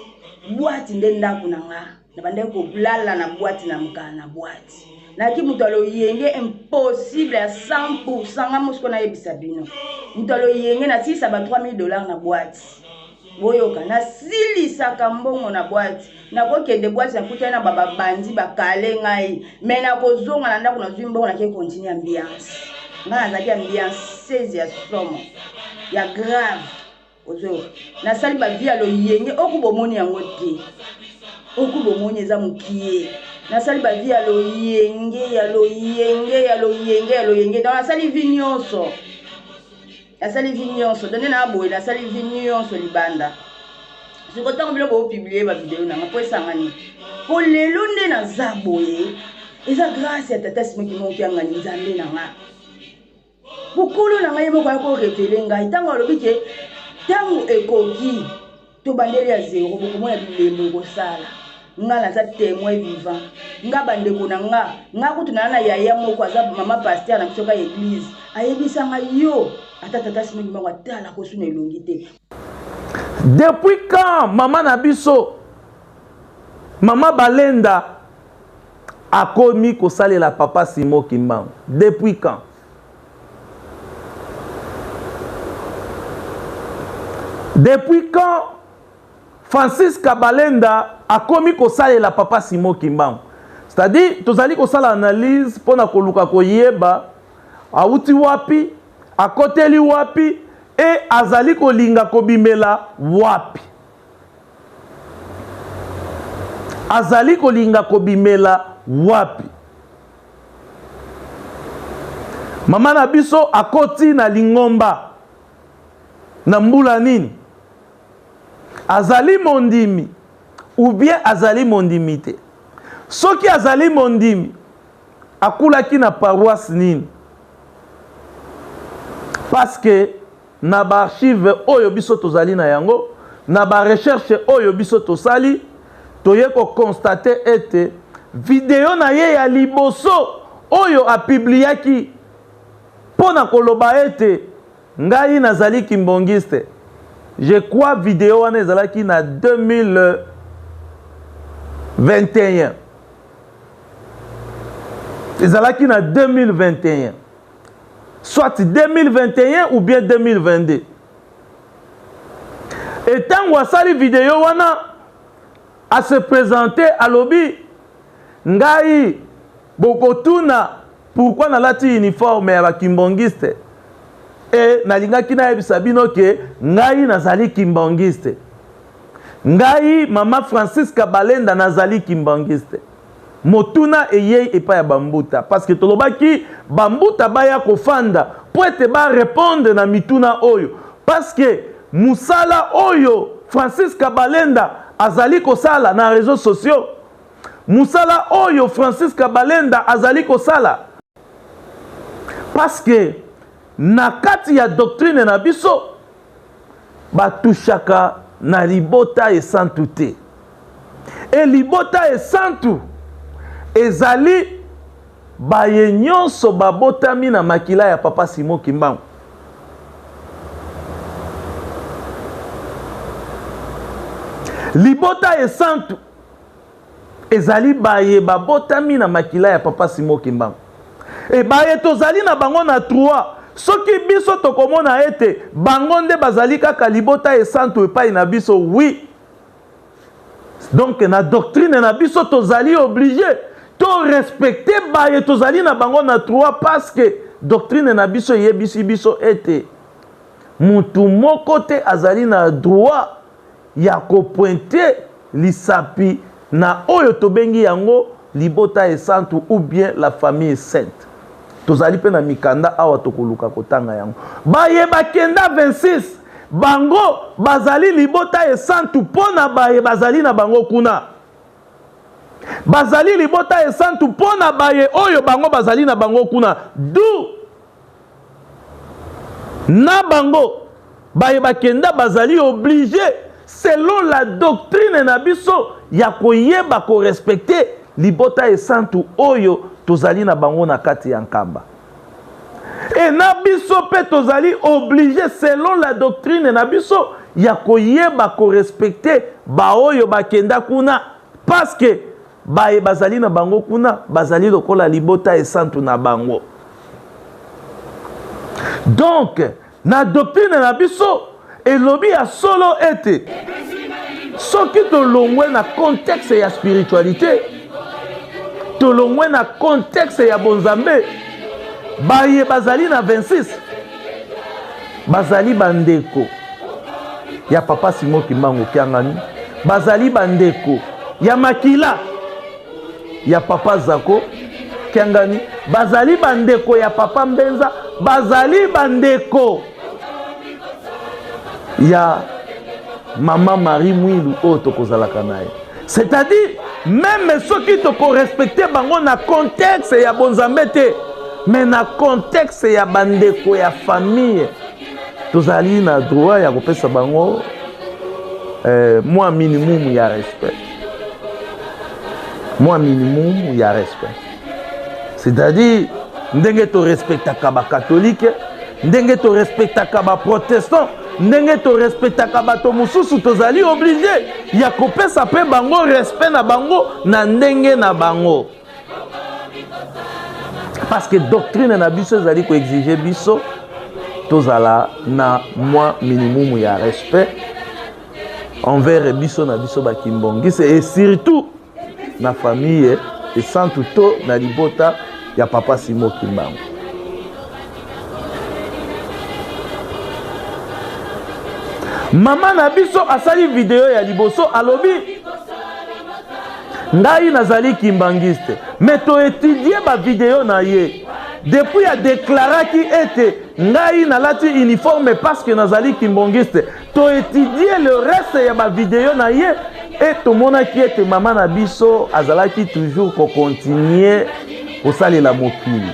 bwati nde ndako na nga nabandaki kolala na bwati na mokala na bwati nayaki moto ya loyenge impossible ya 100 pourcent nga mosiko nayebisa bino moto ya loyenge nasilisa ba 3000 dollars na bwati boyoka nasilisaka mbongo na bwati nakokende bwati nakutani na bababandi bakale ngai me nakozonga na ndako nazwi mbongo nake continue ambiance ngai nazalaki ambianceuse ya somo ya grave ozoyoka nasali ba vie ya loyenge oku bomoni yango te oku bomoni eza mokie nasali ba vie ya loyenge ya loyenge ya loyenge ya loyenge donc nasali vie nyonso nasali vie nyonso donc nde na boye nasali vie nyonso libanda siko ntango bino bopublie bavideo nanga mpo esangani mpo lelo nde naza boye eza grâce ya tata simoki moki yangani nzambe na nga Mokolo na ngai ye moko aya ko revele ngai ntango alobi ke ntango ekoki tobandeli ya zero bokomona bilembo ekosala nga naza témoin vivant nga bandeko na nga nga kutu naa na yaya moko aza mama pasteur na biso ka eglise ayebisa nga yo ata tata simon kimbangu atala kosuna elongi te Depuis quand mama na biso mama Balenda akomi kosalela papa Simon Kimbangu depuis quand? Depuis quand Francis Kabalenda akomi kosalela papa Simon Kimbangu? C'est-à-dire tozali kosala analyse mpo na koluka koyeba awuti wapi, akoteli wapi e azali kolinga kobimela wapi. Azali kolinga kobimela wapi? Mama na biso akoti na lingomba na mbula nini? Azali mondimi ou bien azali mondimi te? Soki azali mondimi, akulaki na paroisse nini? Parce que na ba archives oyo biso tozali na yango, na ba recherches oyo biso tosali, toye ko constater ete video na ye ya liboso oyo a publiaki mpo na koloba ete ngai nazali kimbongiste, je crois video wana ezalaki na 2021, ezalaki na 2021. soit 2021 ou bien 2022 et ntango asali video wana a se présenter alobi ngai bokotuna pourquoi nalati uniforme ya bakimbongiste e nalingaki nayebisa bino ke ngai nazali kimbongiste. Ngai mama Francisca Balenda nazali kimbanguiste. Motuna eyei epai ya bambuta parce que tolobaki bambuta baya kofanda mpo ete ba répondre na mituna oyo parce que mosala oyo Francisca Balenda azali kosala na réseaux sociaux, mosala oyo Francisca Balenda azali kosala parce que na kati ya doctrine na biso batushaka na libota esantu te. E libota esantu ezali baye nyonso babotami na makila ya Papa Simon Kimbangu. Libota esantu ezali baye babotami na makila ya Papa Simon Kimbangu. E baye tozali na bango na 3 soki biso tokomona ete bango nde bazali kaka libota esantu epai na biso, oui. Donc na doctrine na biso tozali oblige to respecter baye tozali na bango na 3 parce que doctrine na biso eyebisi biso ete mutu moko te azali na droit ya kopointe lisapi na oyo tobengi yango libota esantu ou bien la famille sainte. Tozali mpe na mikanda awa tokoluka kotanga yango. Baye bakenda 26 bango bazali libota esantu mpo na baye bazali na bango kuna. Bazali libota esantu mpo na baye oyo bango bazali na bango kuna. Du na bango baye bakenda bazali oblige selon la doctrine na biso ya koyeba korespecte libota esantu oyo tozali na bango na kati ya Nkamba. E na biso mpe tozali oblige selon la doctrine na biso ya koyeba korespecte baoyo bakenda kuna parce que baye bazali na bango kuna bazali lokola libota esantu na bango. Donc na doctrine na biso elobi ya solo ete soki tolongwe na contexte ya spiritualité, tolongwe na contexte ya bonzambe, baye bazali na 26 bazali bandeko ya Papa Simon Kimbangu Kiangani, bazali bandeko ya makila ya Papa Zako Kiangani, bazali bandeko ya Papa Mbenza, bazali bandeko ya Mama Marie Mwilu oyo tokozalaka na ye. C'est-à-dire meme soki tokorespecte bango na contexte ya bonzambe te, mais na contexte ya bandeko ya famille, tozali na droit ya kopesa bango mwa minimum ya respect, mwa minimum ya respect. C'est-à-dire ndenge torespectaka bakatolike, ndenge torespectaka baprotestant, ndenge torespectaka bato mosusu, tozali oblige ya kopesa mpe bango respect na bango na ndenge na bango, parce que doctrine na biso ezali koexige biso tozala na mwa minimum ya respect envers biso na biso bakimbongise, et surtout na famille esantu to na libota ya Papa Simon Kimbangu. Mama na biso asali video ya liboso, alobi ngai nazali kimbangiste, mais toetudie ba video na ye depuis adeklaraki ete ngai nalati uniforme parce que nazali kimbongiste. Toetudie le reste ya ba video na ye e tomonaki ete mama na biso azalaki toujours kokontinue kosalela mokili,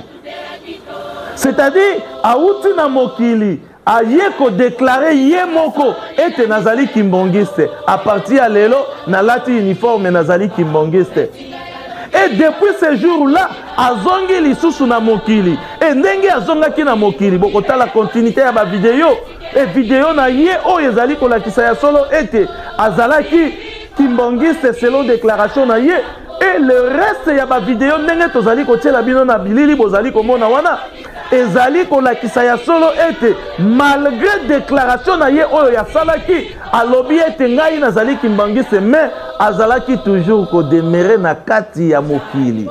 c'est-à-dire awuti na mokili aye kodeklare ye moko ete nazali kimbongiste, à partir ya lelo nalati uniforme nazali kimbongiste. Et depuis ce jour-là azongi lisusu na mokili. E ndenge azongaki na mokili, bokotala continuité ya ba video e video na ye oyo ezali kolakisa ya solo ete azalaki kimbongiste selon déclaration na ye. Et le reste ya ba video ndenge tozali kotiela bino na bilili bozali komona wana ezali kolakisa ya solo ete malgré déclaration na ye oyo yasalaki, alobi ete ngai nazali kimbangiste, mais azalaki toujours kodemere na kati ya mokili.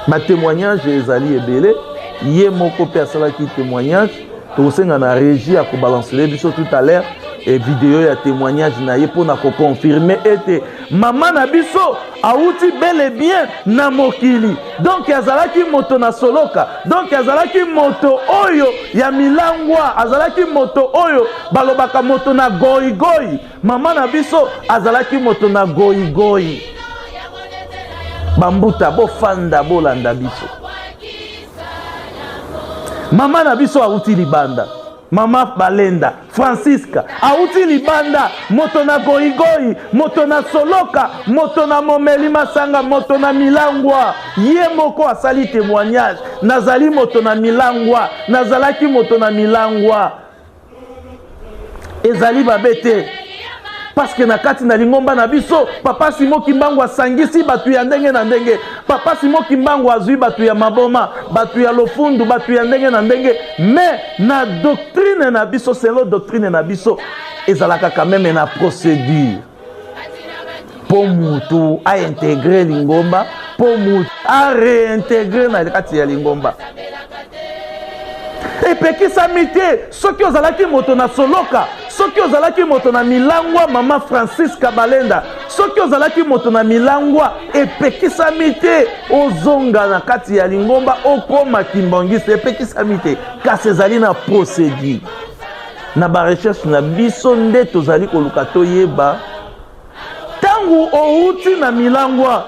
Ba témoignage ezali ebele, ye moko mpe asalaki témoignage, tokosenga na régie ya kobalancele biso tout à l'heure. eh, video ya témoignage na ye mpo na koconfirme ete mama na biso awuti bel et bien na mokili. Donc azalaki moto na soloka, donc azalaki moto oyo ya milangwa, azalaki moto oyo balobaka moto na goigoi. Mama na biso azalaki moto na goigoi. Bambuta bofanda bolanda biso. Mama na biso awuti libanda. Mama Balenda Francisca awuti libanda, moto na goigoi, moto na soloka, moto na momeli masanga, moto na milangwa. Ye moko asali témoignage, nazali moto na milangwa, nazalaki moto na milangwa. Ezali mabe te parce que na kati na lingomba na biso papa Simon Kimbangu asangisi bato ya ndenge na ndenge. Papa Simon Kimbangu azwi bato ya maboma, bato ya lofundu, bato ya ndenge na ndenge, mais na doctrine na biso, selon doctrine na biso ezalaka quand même na procédure mpo mutu a integre lingomba, mpo mutu a réintégrer na kati ya lingomba. Epekisami te soki ozalaki moto na soloka, soki ozalaki moto na milangwa, mama Francisca Balenda, soki ozalaki moto na milangwa, epekisami te ozonga na kati ya lingomba okoma kimbangiste, epekisami te, kasi ezali na procédure. Na ba recherche na biso nde tozali koluka toyeba ntango outi na milangwa,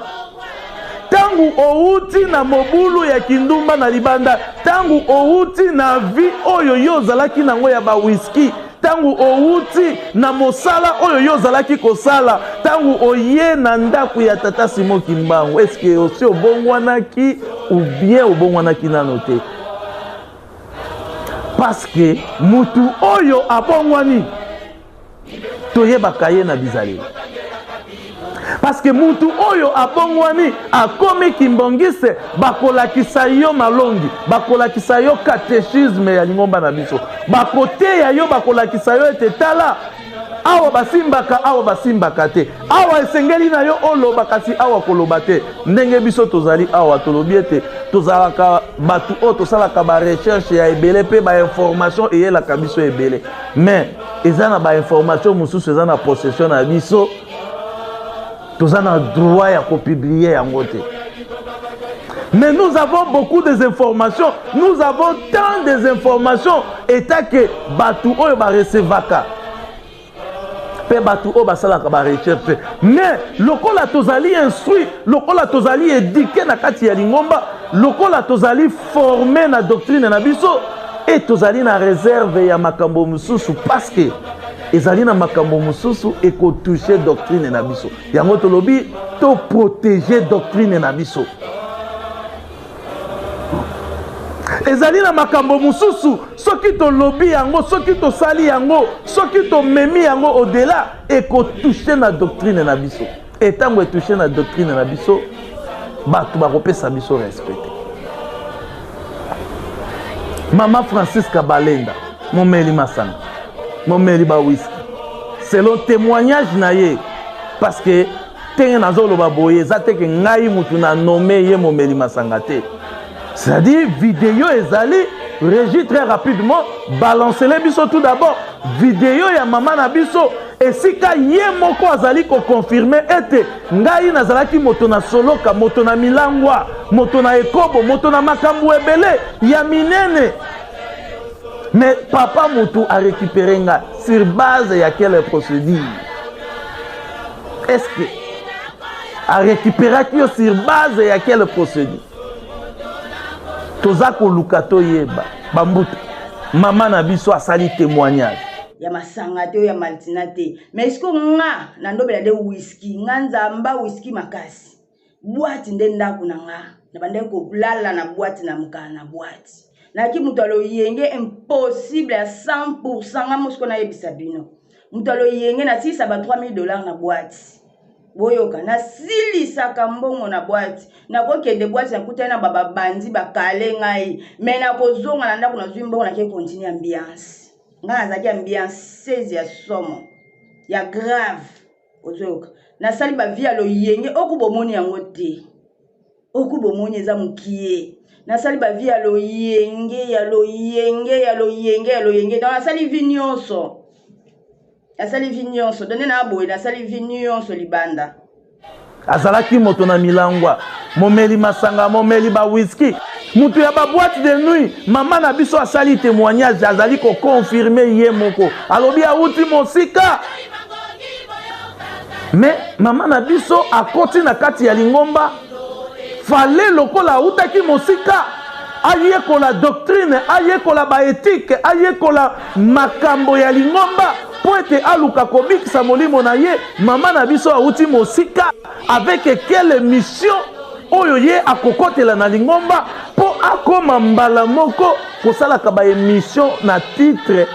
ntango outi na mobulu ya kindumba na libanda, ntango outi na vie oyo yo ozalaki nango ya ba whisky, ntango outi na mosala oyo yo ozalaki kosala, ntango oye na ndako ya tata Simon Kimbangu, eske osi obongwanaki ou bien obongwanaki nano te? Parce que mutu oyo abongwani toyebaka ye na bizaleli. Parce que mutu oyo abongwani akomi kimbongiste, bakolakisa yo malongi, bakolakisa yo catéchisme ya lingomba na biso, bakoteya yo, bakolakisa yo ete tala awa basimbaka, awa basimbaka te, awa esengeli na yo oloba, kasi awa koloba te. Ndenge biso tozali awa, tolobi ete tozalaka bato oyo tosalaka ba recherche ya ebele mpe ba information eyelaka biso ebele, mais eza na ba information mosusu eza na possession na biso, toza na droit ya kopublier yango te. Mais nous avons beaucoup des informations, nous avons tant des informations état que bato oyo barecevaka mpe bato oyo basalaka ba recherche. Mais lokola tozali instruit, lokola tozali éduqué na kati ya lingomba, lokola tozali formé na doctrine na biso, e tozali na réserve ya makambo mosusu, parce que ezali na makambo mosusu ekotouche doctrine na biso. Yango tolobi toprotege doctrine na biso. Ezali na makambo mosusu soki tolobi yango, soki tosali yango, soki tomemi yango au-delà, ekotouche na doctrine na biso. E ntango etouche na doctrine na biso, bato bakopesa biso respect. Mama Francisca Balenda, momeli masanga, momeli ba whisky, selon témoignage na ye, parce que ndenge nazoloba boye eza te ke ngai mutu na nommé ye momeli masanga te, c'est-à-dire vidéo ezali régie très rapidement balancele biso tout d'abord vidéo ya mama na biso esika ye moko azali koconfirme ete ngai nazalaki moto na soloka, moto na milangwa, moto na ekobo, moto na makambo ebele ya minene, mais papa motu a récupéré nga sur base ya quelle procédure? Est-ce que a récupéraki yo sur base ya quelle procédure? Toza koluka toyeba. Bambuta, mama na biso asali témoignage. Ya masanga te, oyo ya maltina te, mais siko nga na ndobela de whisky, nga nzamba whisky makasi, boîte nde ndako na nga, na bandaki kolala na boîte, na mokala na boîte, nayaki moto aloyenge impossible ya 100%. Nga mosiko nayebisa bino, moto aloyenge, nasilisa ba 3000 $ na boîte. Boyoka, nasilisaka mbongo na boîte, nakokende boîte, nakutani na bababandi, bakale ngai, mais nakozonga na ndako, nazwi mbongo, nake continue ambiance. Ngai nazalaki ambianceuse ya somo ya grave. Ozoyoka, nasali bavie ya loyenge oku bomoni yango te, oku bomoni eza mokie. Nasali bavie ya loyenge, ya loyenge, ya loyenge, ya loyenge, donc nasali vie nyonso. Nasali vie nyonso, donne na boye, nasali vie nyonso libanda. Azalaki moto na milangwa, momeli masanga, momeli ba whisky, moto ya ba boîte de nuit. Mama na biso asali témoignage, azali ko confirmer ye moko, alobi awuti mosika. Mais mama na biso akoti na kati ya lingomba, fale lokola awutaki mosika ayekola doctrine, ayekola ba ethique, ayekola makambo ya lingomba mpo ete aluka kobikisa molimo na ye. Mama na biso awuti mosika avec quelle mission oyo ye akokotela na lingomba mpo akoma mbala moko kosalaka ba emission na titre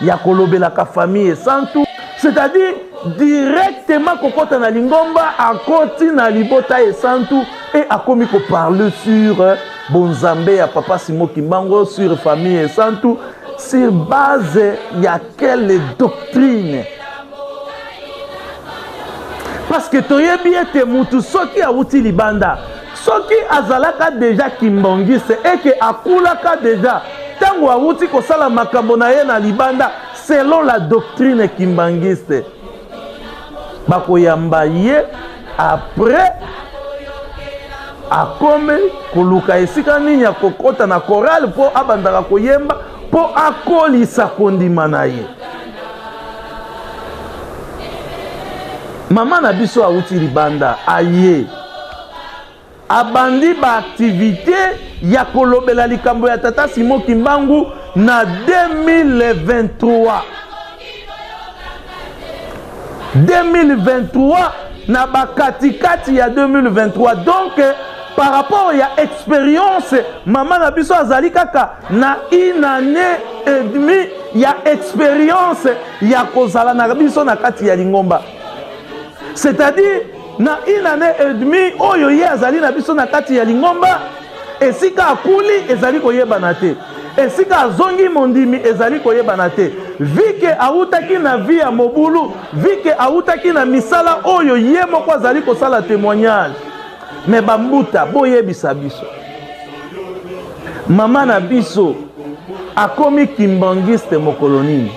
ya kolobelaka famille esantu, c'est-à-dire directement kokota na lingomba, akoti na libota esantu et akomi koparle sur bonzambe ya papa Simon Kimbangu, sur famille esantu, sur base ya quelle doctrine? Parce que toyebi ete mutu soki awuti libanda, soki azalaka deja kimbangiste eke akulaka deja ntango awuti kosala makambo na ye na libanda selon la doctrine kimbangiste, bakoyamba ye après akomi koluka esika nini akokota na chorale mpo abandaka koyemba mpo akolisa kondima na ye. Mama na biso awuti libanda aye abandi ba activité ya kolobela likambo ya tata Simon Kimbangu na 2023. 2023 na bakatikati ya 2023, donc par rapport ya expérience mama na biso azali kaka na une année et demie ya expérience ya kozala na biso na kati ya lingomba, c'est-à-dire na une année et demie oyo ye azali na biso na kati ya lingomba, esika akuli ezali koyebana te, esika azongi mondimi ezali koyebana te, vike awutaki na vie ya mobulu, vike awutaki na misala oyo ye moko azali kosala témoignage. Me bambuta boyebisa biso, mama na biso akomi kimbangiste mokolo nini,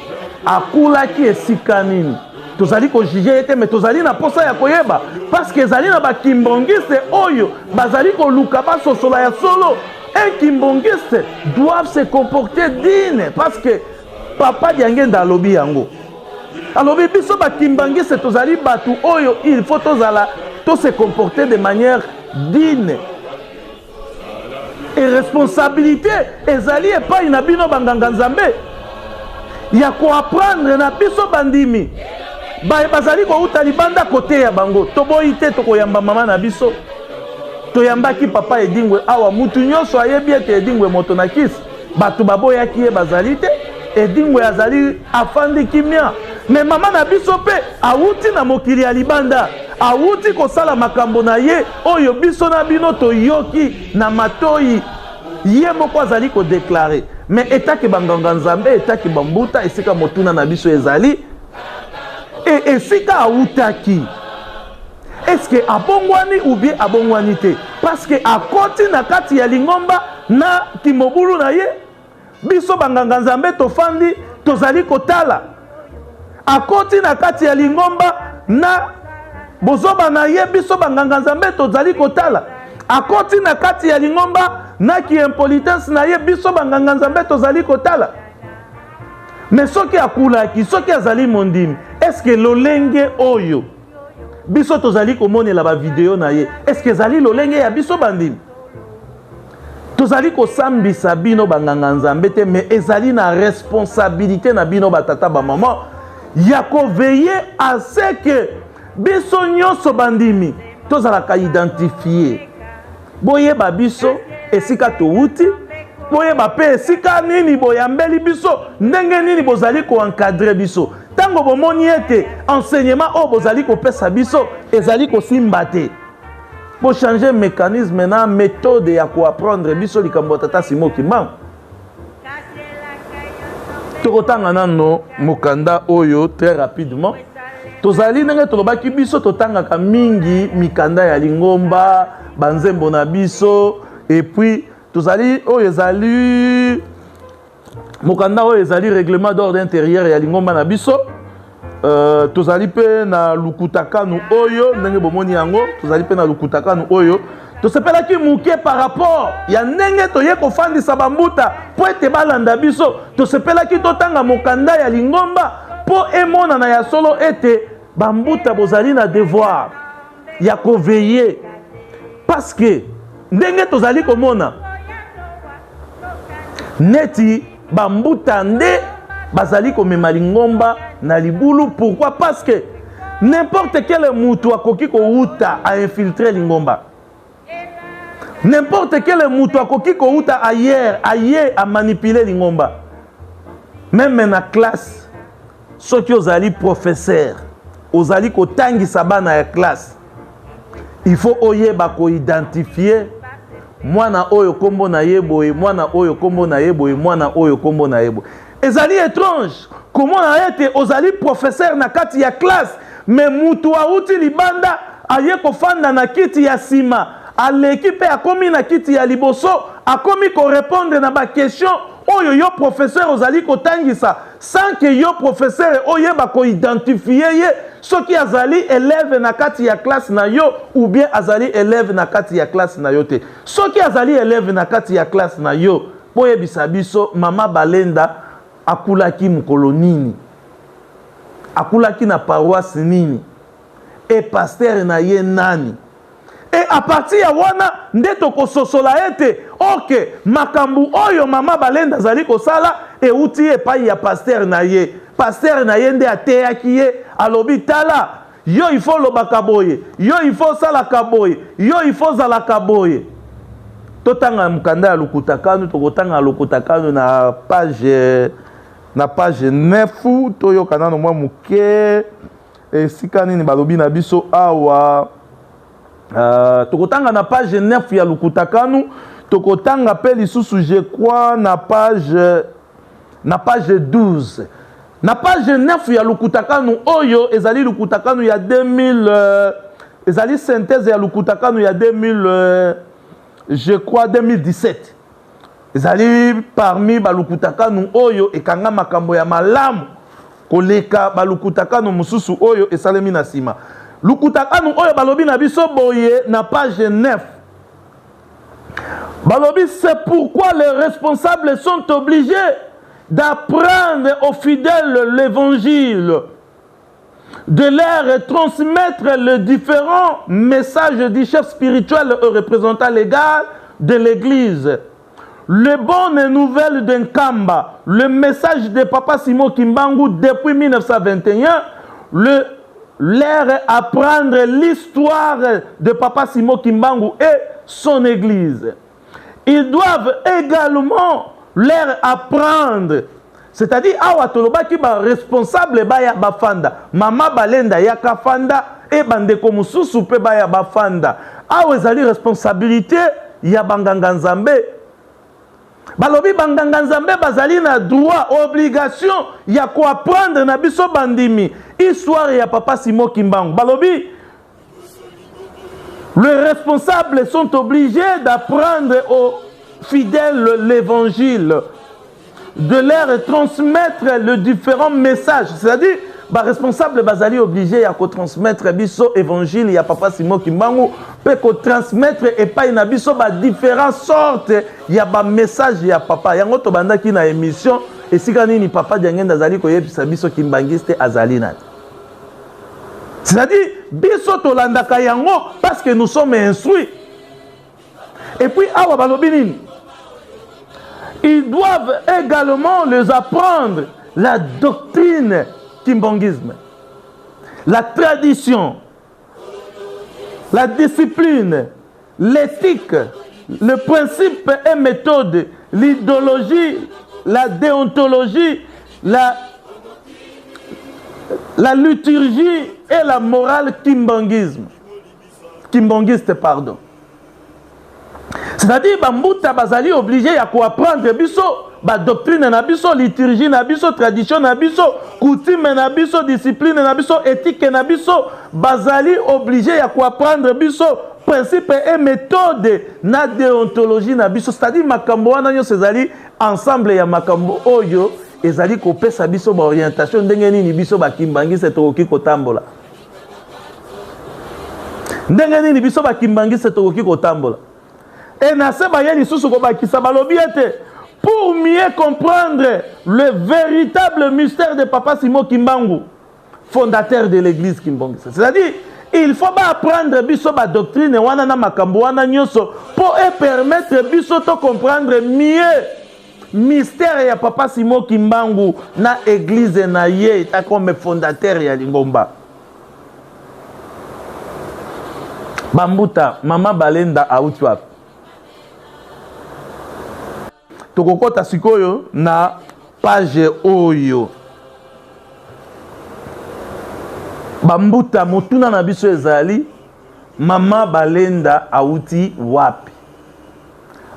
akulaki esika nini? Tozali kojuge ye te, me tozali na posa ya koyeba, parce que ezali na bakimbangiste oyo bazali koluka basosola ya solo. Un kimbangiste doit se comporter digne, parce que papa Diangenda alobi yango, alobi biso bakimbangiste tozali bato oyo il faut tozala to se comporter de manière digne, et responsabilité ezali epai na bino banganga nzambe ya koapprendre na biso bandimi baye bazali kouta libanda koteya bango. Toboyi te, tokoyamba mama na biso, toyambaki papa Edingwe awa, mutu nyonso ayebi ete Edingwe moto na kisi, bato baboyaki ye bazali te. Edingwe azali afandi kimia, me mama na biso mpe awuti na mokili ya libanda, awuti kosala makambo na ye oyo biso na bino toyoki na matoi, ye moko azali kodeklare. Me etake banganga nzambe, etake bambuta, esika motuna na biso ezali e esika awutaki, eske abongwani ou bien abongwani te? Parce que akoti na kati ya lingomba na kimobulu na ye, biso banganga nzambe tofandi tozali kotala. Akoti na kati ya lingomba na bozoba na ye, biso banganga nzambe tozali kotala. Akoti na kati ya lingomba na kiimpolitesse na ye, biso banganga nzambe tozali kotala. Me soki akulaki, soki azali mondimi, eske lolenge oyo biso tozali komonela bavideo na ye, eske ezali lolenge ya biso bandimi? Tozali kosambisa bino banganga nzambe te, me ezali na responsabilité na bino batata bamama ya koveye à ce que biso nyonso bandimi tozalaka identifie. Boyeba biso esika towuti, boyeba mpe esika nini boyambeli biso, ndenge nini bozali koencadre biso. Ntango bomoni ete enseignement oyo bozali kopesa biso ezali kosimba te, bochange mécanisme na méthode ya koapprendre biso likambo ya tata Simon Kimbangu. Tokotanga nano mokanda oyo très rapidement. Tozali ndenge tolobaki, biso totangaka mingi mikanda ya lingomba, banzembo na biso, et puis tozali oyo ezali mokanda oyo ezali règlement d'ordre intérieur ya lingomba na biso. Euh, tozali mpe na lukutakanu oyo ndenge bomoni yango tozali mpe na lukutakanu oyo tosepelaki moke par rapport ya ndenge toye kofandisa bambuta mpo ete balanda biso tosepelaki totanga mokanda ya lingomba mpo emonana ya solo ete bambuta bozali na devoir ya koveille parce que ndenge tozali komona neti bambuta nde bazali komema lingomba na libulu pourquoi parce que n'importe quel mutu akoki kowuta ainfiltre lingomba n'importe quel mutu akoki kowuta ailleurs aye amanipule lingomba meme na classe soki ozali professeur ozali kotangisa bana ya classe il faut oyeba koidentifie mwana oyo nkombo na ye boye mwana oyo nkombo na ye boye mwana oyo nkombo na ye boye ezali étrange komona ete ozali professeur na kati ya classe me mutu awuti libanda aye kofanda na kiti ya nsima aleki mpe akomi na kiti ya liboso akomi korepondre na baquestion oyo yo professeur ozali kotangisa sans que yo professeur oyeba koidentifie ye soki azali elève na kati ya classe na yo ou bien azali elève na kati ya classe na yo te soki azali elève na kati ya classe na yo boyebisa biso mama balenda akulaki mokolo nini akulaki na paroisse nini e pasteur na ye nani E a partir ya wana nde tokososola ete ok makambo oyo mama Balenda azali kosala euti epai ya pasteur na ye. Pasteur na ye nde ateyaki ye, alobi tala yo il faut olobaka boye, yo il faut osalaka boye, yo il faut ozalaka boye. Totanga mokanda ya Lukutakanu, tokotanga Lukutakanu na page na page 9 toyoka nano mwa moke. Esika nini balobi na biso awa? Uh, tokotanga na page 9 ya Lukutakanu, tokotanga pe lisusu je crois na page na page 12. Na page 9 ya Lukutakanu oyo ezali Lukutakanu ya 2000 euh, ezali synthèse ya Lukutakanu ya 2000 euh, je crois 2017. Ezali parmi balukutakanu oyo ekanga makambo ya malamu koleka balukutakanu mosusu oyo esalemi na nsima. Lukutakanu oyo balobi na biso boye na page 9 balobi c'est pourquoi les responsables sont obligés d'apprendre aux fidèles l'évangile de leur transmettre les différents messages du chef spirituel et représentant légal de l'Église. Les bonnes nouvelles de Nkamba, le message de Papa Simon Kimbangu depuis 1921, le, leur apprendre l'histoire de Papa Simon Kimbangu et son Église. Ils doivent également leur apprendre c'est-à-dire awa tolobaki ba responsable baya bafanda mama balenda yaka fanda e bandeko mosusu mpe baya bafanda awa ezali responsabilité ya banganga nzambe balobi banganga nzambe bazali na droit obligation ya koapprendre na biso bandimi histoire ya papa simo kimbangu balobi Les responsables sont obligés d'apprendre aux fidèles l'évangile, de leur transmettre le différents messages. C'est-à-dire, ba responsable bazali obligé ya ko transmettre biso évangile ya papa Simon Kimbangu pe ko transmettre epai na biso ba différentes sortes ya ba message ya papa yango tobandaki na émission esika nini papa Diangenda azali koyebisa biso kimbangiste azali nani C'est-à-dire, biso tolandaka yango parce que nous sommes instruits. Et puis, awa balobi nini? Ils doivent également les apprendre la doctrine kimbanguisme, la tradition, la discipline, l'éthique, le principe et méthode, l'idéologie, la déontologie, la, la liturgie et la morale kimbanguisme. Kimbanguiste, pardon. C'est-à-dire, Bambuta Bazali obligé à quoi apprendre biso, ba doctrine na biso, liturgie na biso, tradition na biso, coutume na biso, discipline na biso, éthique na biso, bazali obligé ya ko apprendre biso principe et méthode na déontologie na biso, c'est-à-dire makambo wana nyonso ezali ensemble ya makambo oyo ezali kopesa biso baorientation ndenge nini biso bakimbangiste tokoki kotambola. Ndenge nini biso bakimbangiste tokoki kotambola. E na se baye lisusu kobakisa balobi ete pour mieux comprendre le véritable mystère de Papa Simon Kimbangu, fondateur de l'église Kimbangiste. C'est-à-dire, il faut ba apprendre biso ba doctrine wana na makambo wana nyonso po e permettre biso to comprendre mieux mystère ya Papa Simon Kimbangu na église na ye comme fondateur ya lingomba. Bambuta, mama Balenda auti wapi? Tokokota sikoyo na page oyo. Bambuta, motuna na biso ezali mama Balenda auti wapi?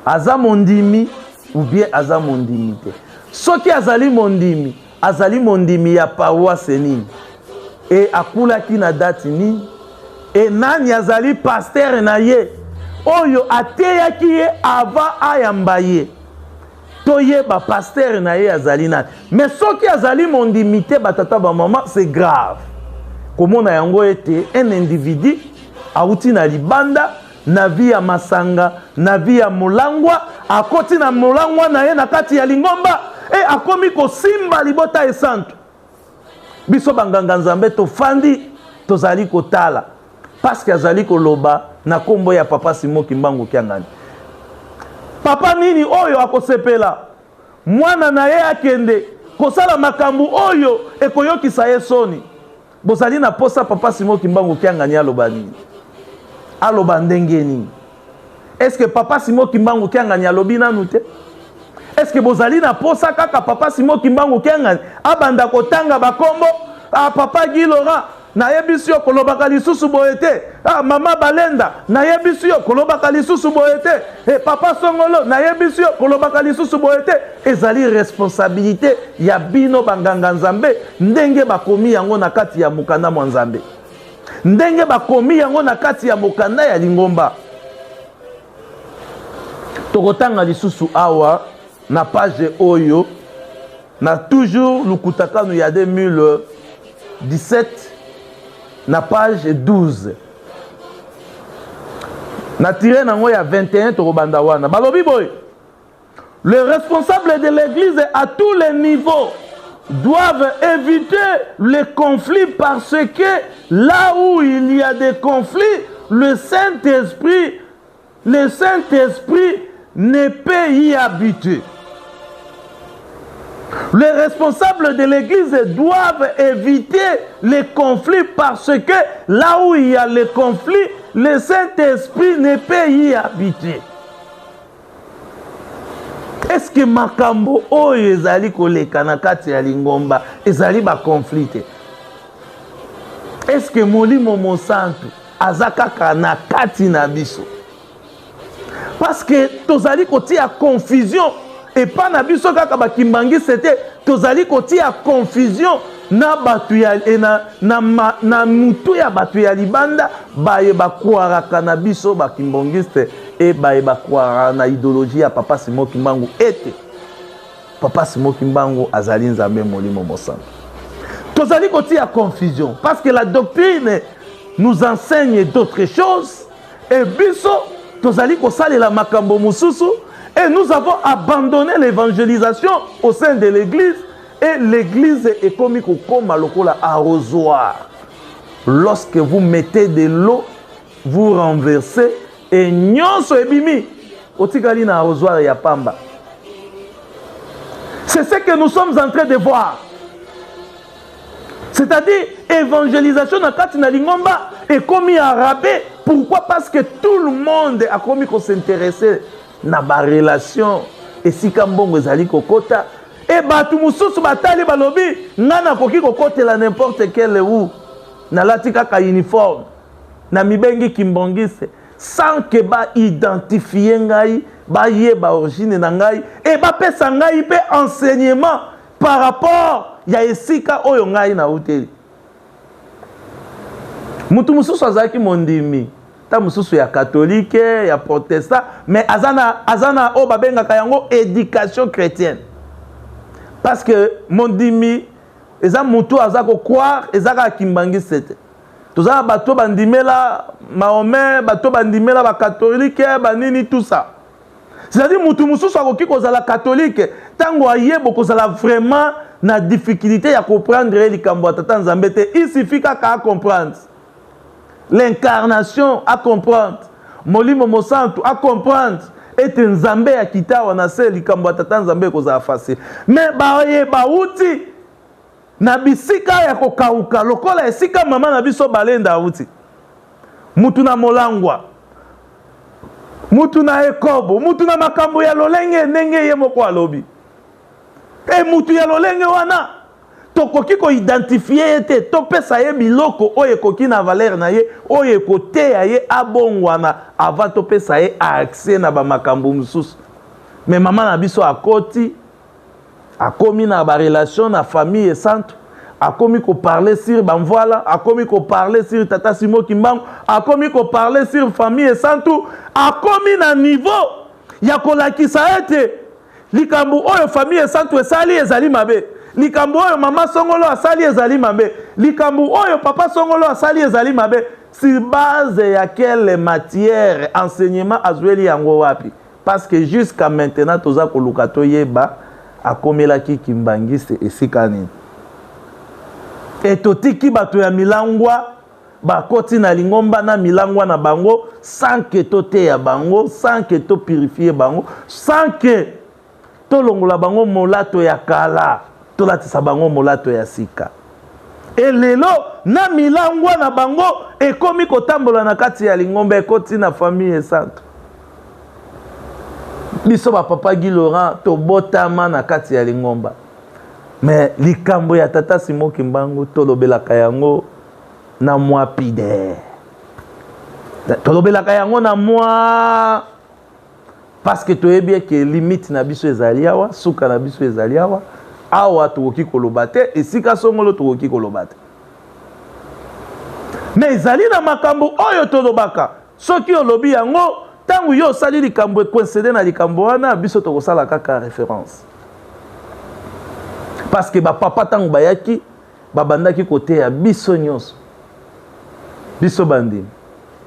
Aza mondimi ou bien aza mondimi te? Soki azali mondimi, azali mondimi ya paroisse nini? E akulaki na date nini? E nani azali pasteur na ye oyo ateyaki ye avant ayamba ye? Toyeba pasteur na ye azali nani. Mais soki azali mondimi te, batata ba mama, c'est grave. Komona yango ete un individu auti na libanda na vie ya masanga, na vie ya molangwa, akoti na molangwa na ye na kati ya lingomba e akomi kosimba libota esantu. Biso banganga Nzambe tofandi tozali kotala parce que azali koloba na kombo ya Papa Simon Kimbangu Kiangani. Papa nini oyo akosepela mwana na ye akende kosala makambo oyo ekoyokisa ye soni? Bozali na posa Papa Simon Kimbangu Kiangani aloba nini? Aloba ndenge nini? Est-ce que Papa Simon Kimbangu Kiangani alobi nanu te? Est-ce que bozali na posa kaka Papa Simon Kimbangu Kiangani abanda kotanga bakombo? Ah, Papa Guy Laurent, nayebisi yo kolobaka lisusu boye te. Ah, Mama Balenda, nayebisi yo kolobaka lisusu boye te. Eh, Papa Songolo, nayebisi yo kolobaka lisusu boye te. Ezali responsabilité ya bino banganga Nzambe, ndenge bakomi yango na kati ya mokanda mwa Nzambe, ndenge bakomi yango na kati ya mokanda ya lingomba. Tokotanga lisusu awa na page oyo na toujours lukutakanu ya 2017 na page 12 na tire nango ya 21 tokobanda wana. Balobi boye: les responsables de l'église à tous les niveaux doivent éviter les conflits parce que là où il y a des conflits, le Saint-Esprit, le Saint-Esprit ne peut y habiter. Les responsables de l'église doivent éviter les conflits parce que là où il y a les conflits, le Saint-Esprit ne peut y habiter. Est-ce que makambo oyo ezali koleka na kati ya lingomba ezali ba conflit te? Est-ce que molimo mosantu aza kaka na kati na biso? Parce que tozali kotia confusion epa na biso kaka bakimbangiste te, tozali kotia confusion na bato ya, e na, na, ma, na mutu ya bato ya libanda baye bakwaraka na biso bakimbongiste e baye bakwaraka na idéologie ya Papa Simon Kimbangu ete Papa Simon Kimbangu azali Nzambe molimo mosantu. Tozali kotia confusion parce que la doctrine nous enseigne d'autres choses et biso tozali kosalela makambo mosusu et nous avons abandonné l'évangélisation au sein de l'église et l'église ekomi kokoma lokola arrosoir. Lorsque vous mettez de l'eau, vous renversez et nyonso ebimi otikali na arrosoir ya pamba. C'est ce que nous sommes en train de voir. C'est-à-dire, évangélisation na kati na lingomba ekomi arabe. Pourquoi? Parce que tout le monde a komi ko s'intéresser na ba relation esika mbongo ezali kokota. E bato mosusu batali balobi nga nakoki kokotela n'importe quel où, nalati kaka uniforme, na mibengi kimbongiste sans que ba identifier ngai, bayeba origine na ngai e bapesa ngai pe enseignement par rapport ya esika oyo ngai nauteli. Mutu mosusu azalaki mondimi ta mosusu ya catholique, ya protestant, mais aza na oyo babengaka yango éducation chrétienne. Parce que mondimi eza mutu aza ko croire eza kaka kimbangiste te. Toza na bato bandimela Mahomet, bato bandimela ba catholique, ba nini tout ça. C'est-à-dire mutu mosusu akoki kozala catholique ntango aye bokozala vraiment na difficulté ya comprendre ye likambo ya tata Nzambe te. Il suffit kaka a comprendre l'incarnation, a comprendre Molimo Mosantu, a comprendre ete Nzambe akita awa na se, likambo ya tata Nzambe ekozala facile. Mais baye bauti na bisika ya kokauka lokola esika mama na biso Balenda auti, mutu na molangwa, mutu na ekobo, mutu na makambo ya lolenge ndenge ye moko alobi, e mutu ya lolenge wana tokoki koidentifie ye te, topesa ye biloko oyo ekoki na valeur na ye, oyo ekoteya ye abongwana avant topesa ye accès na bamakambo mosusu. Me mama na biso akoti, akomi na ba relation na famille esantu, akomi koparle sur bamvoila, akomi koparle sur tata Simon Kimbangu, akomi koparle sur famille esantu, akomi na niveau ya kolakisa ete likambo oyo famille esantu esali ezali mabe, likambo oyo mama Songolo asali ezali mabe, likambo oyo papa Songolo asali ezali mabe. Sur base ya quelle matière enseignement azweli yango wapi? Parce que jusqu'à maintenant toza koluka toyeba akomelaki kimbangiste esika nini. E totiki bato ya milangwa bakoti na lingomba na milangwa na bango sans que toteya bango, sans que topurifie bango, sans que tolongola bango molato ya kala, tolatisa bango molato ya sika. E lelo na milangwa na bango ekomi kotambola na kati ya lingomba, ekoti na famille esantu. Biso ba papa Guy Laurent tobotama na kati ya lingomba, mais likambo ya tata Simon Kimbangu tolobelaka yango na mwa pudeur, tolobelaka yango na mwa, parce que toyebi eke limite na biso ezali awa, suka na biso ezali awa, awa tokoki koloba te, esika songolo tokoki koloba te. Mais ezali na makambo oyo tolobaka, soki olobi yango ntango yo osali likambo ekoincede na likambo wana, biso tokosala kaka référence. Parce que bapapa ntango bayaki babandaki koteya biso nyonso, biso bandimi,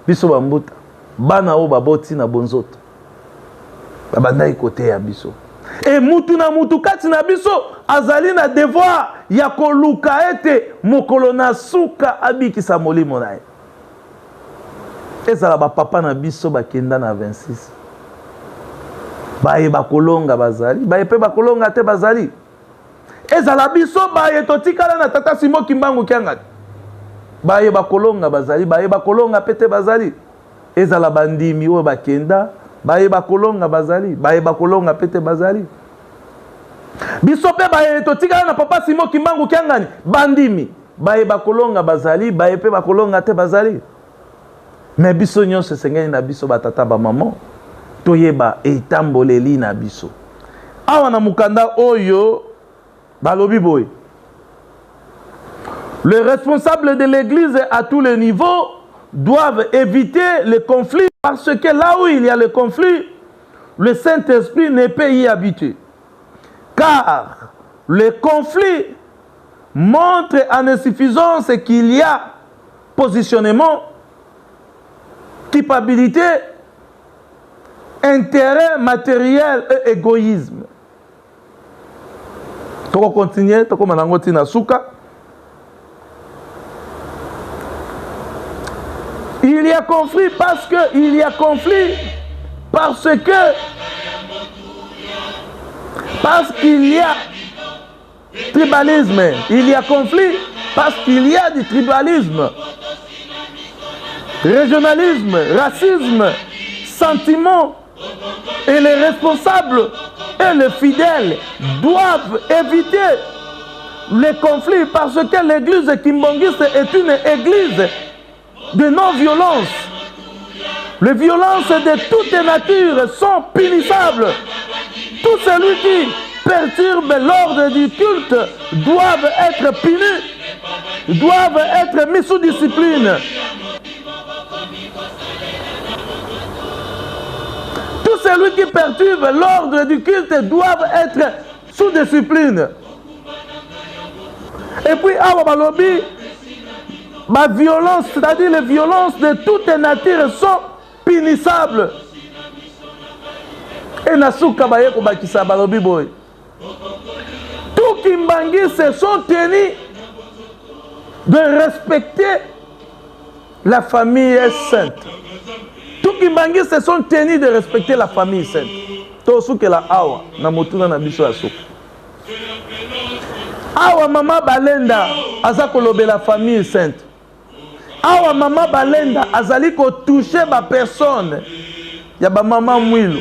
biso bambuta, bana oyo baboti na bonzoto, babandaki koteya biso. E mutu na mutu kati na biso azali na devoir ya koluka ete mokolo na suka abikisa molimo na ye. Ezala bapapa na biso bakenda na 26, baye bakolonga bazali, baye mpe bakolonga te bazali. Ezala biso baye totikala na tata Simon Kimbangu Kiangani, baye bakolonga bazali, baye bakolonga pe te bazali. Ezala bandimi oyo bakenda, baye bakolonga bazali, baye bakolonga pe te bazali. Biso pe baye totikala na papa Simon Kimbangu Kiangani, bandimi, baye bakolonga bazali, baye pe bakolonga te bazali. Mais biso nyonso esengeli na biso batata ba maman toyeba etamboleli na biso. Awa na mokanda oyo balobi boye: les responsables de l'église à tous les niveaux doivent éviter les conflits, parce que là où il y a le conflit, le Saint-Esprit ne peut y habiter. Car le conflit montre en insuffisance qu'il y a positionnement, culpabilité, intérêt matériel et égoïsme. Toko continuer, toko manango tina suka. Il y a conflit parce que il y a conflit parce que parce qu'il y a tribalisme. Il y a conflit parce qu'il y a du tribalisme, régionalisme, racisme, sentiment. Et les responsables et les fidèles doivent éviter les conflits, parce que l'église kimbanguiste est une église de non-violence. Les violences de toute nature sont punissables. Tout celui qui perturbe l'ordre du culte doivent être punis, doivent être mis sous discipline. Tout celui qui perturbe l'ordre du culte doivent être sous discipline. Et puis awa balobi ba violence, c'est-à-dire les violences de toute nature sont punissables. Et na suka baye kobakisa balobi boye. Tout Kimbanguiste sont tenus de respecter la famille sainte. Tout Kimbanguiste sont tenus de respecter la famille sainte. Tosukela awa na motuna na biso ya suka. Awa mama Balenda aza kolobela famille sainte. Awa mama Balenda azali ko toucher ba personnes ya ba mama Mwilu,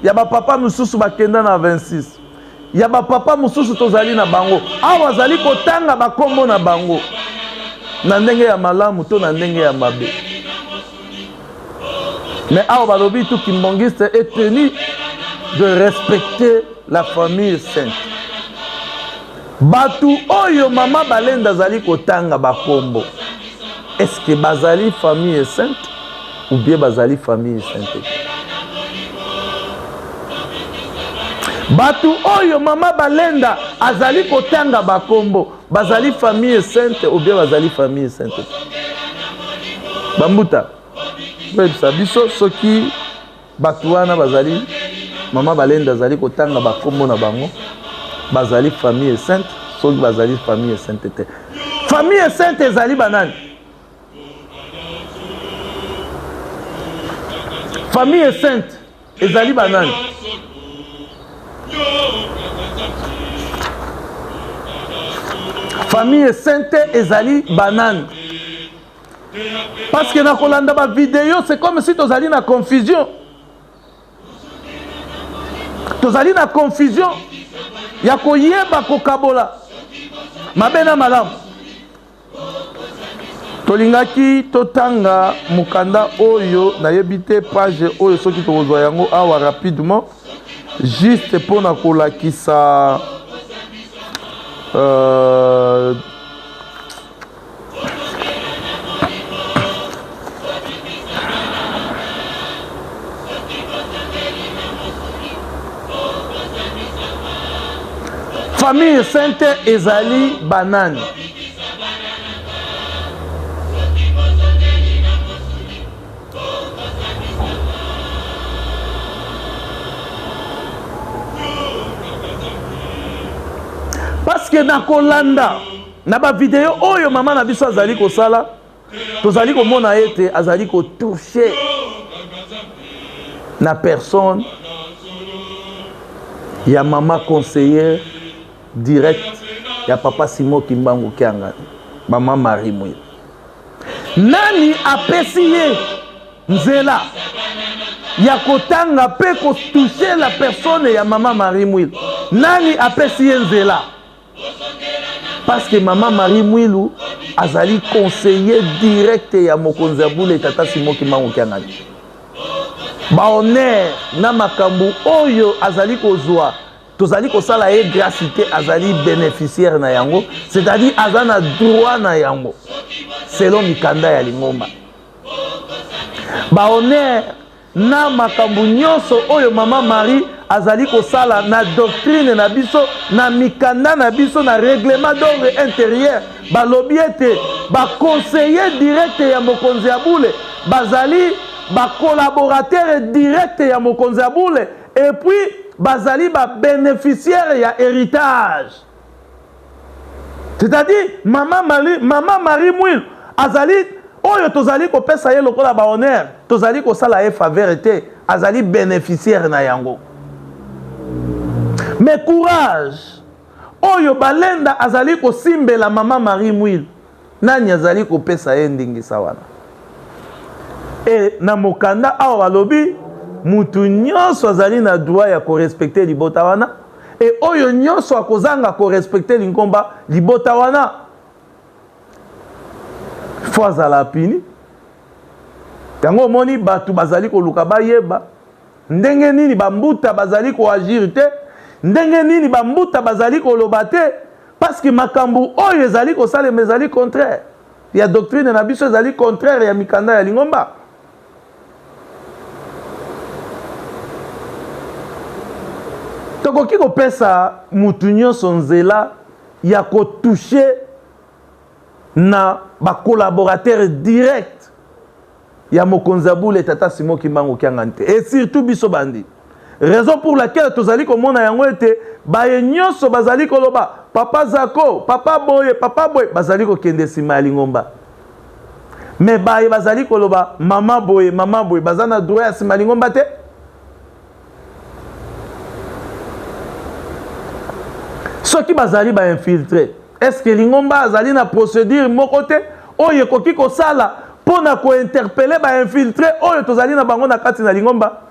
ya ba papa mosusu bakenda na 26, ya ba papa mosusu tozali na bango. Awa azali kotanga ba kombo na bango na ndenge ya malamu to na ndenge ya mabe. Mais awa balobi tout kimbangiste est tenu de respecter la famille sainte. Batu oyo mama Balenda azali kotanga ba kombo, est ce que bazali famille sainte ou bien bazali famille sainte te? Batu oyo mama Balenda azali kotanga ba kombo, bazali famille sainte ou bien bazali famille sainte te? Bambuta, boyebisa biso soki Batu wana bazali mama Balenda azali kotanga ba kombo na bango bazali famille sainte soki bazali famille sainte te. Famille sainte ezali banani? Famille sainte ezali banani? Famille sainte ezali banani? Parce que na kolanda ba video c'est comme si tozali na confusion. Tozali na confusion ya koyeba kokabola mabe na malamu. Tolingaki totanga mokanda oyo nayebi te page oyo soki tokozwa yango awa rapidement juste mpo na kolakisa euh, Famille sainte ezali banani? Parce que nakolanda Na ba video oyo mama na biso azali kosala, tozali komona ete azali ko toucher na personne ya mama conseillère direct ya papa Simon Kimbangu Kiangani, mama Marie Mwilu. Nani apesi ye nzela ya kotanga mpe ko toucher la personne ya mama Marie Mwilu? Nani apesi ye nzela? Parce que maman Marie Mwilu azali conseiller direct ya mokonzi ya bule tata Simon Kimbangu Kiangani. Ba honneur na makambo oyo azali kozwa tozali kosala ye grâce te, azali bénéficiaire na yango, c'est-à-dire aza na droit na yango selon mikanda ya lingomba. Ba honneur Na makambo nyonso oyo mama Marie azali kosala na doctrine na biso, na mikanda na biso, na reglement d'ordre interieur, balobi ete ba conseillers directs ya mokonzi ya bule bazali ba collaborateurs directs ya mokonzi ya bule et puis bazali ba beneficiaires ya heritage. C'est-à-dire mama Marie, mama Marie Mwilu azali oyo tozali kopesa ye lokola ba honneur, tozali kosala ye faveur te, azali bénéficiaire na yango. Mais courage oyo Balenda azali kosimbela mama Marie Mwilu, nani azali kopesa ye ndingisa wana? E na mokanda awa balobi mutu nyonso azali na droit ya korespecte libota wana e oyo nyonso akozanga korespecte lingomba libota wana fo azala pini. Yango omoni bato bazali koluka bayeba ndenge nini bambuta bazali koagir te, ndenge nini bambuta bazali koloba te, parce que makambo oyo ezali kosalema ezali contraire ya doctrine na biso, ezali contraire ya mikanda ya lingomba. Tokoki kopesa mutu nyonso nzela. ya kotouche na bacollaborateur direct ya mokonzi ya bule tata Simon Kimbangu Kiangani te, et surtout biso bandi. Raison pour laquelle tozali komona yango ete baye nyonso bazali koloba papa Zako, papa boye, papa boye, bazali kokende nsima ya lingomba. Mais baye bazali koloba mama boye, mama boye, baza na droit ya nsima ya lingomba te. Soki bazali ba infiltre, est-ce que lingomba azali na procédure moko te oyo ekoki kosala mpo na kointerpele ba infiltre oyo tozali na bango na kati na lingomba?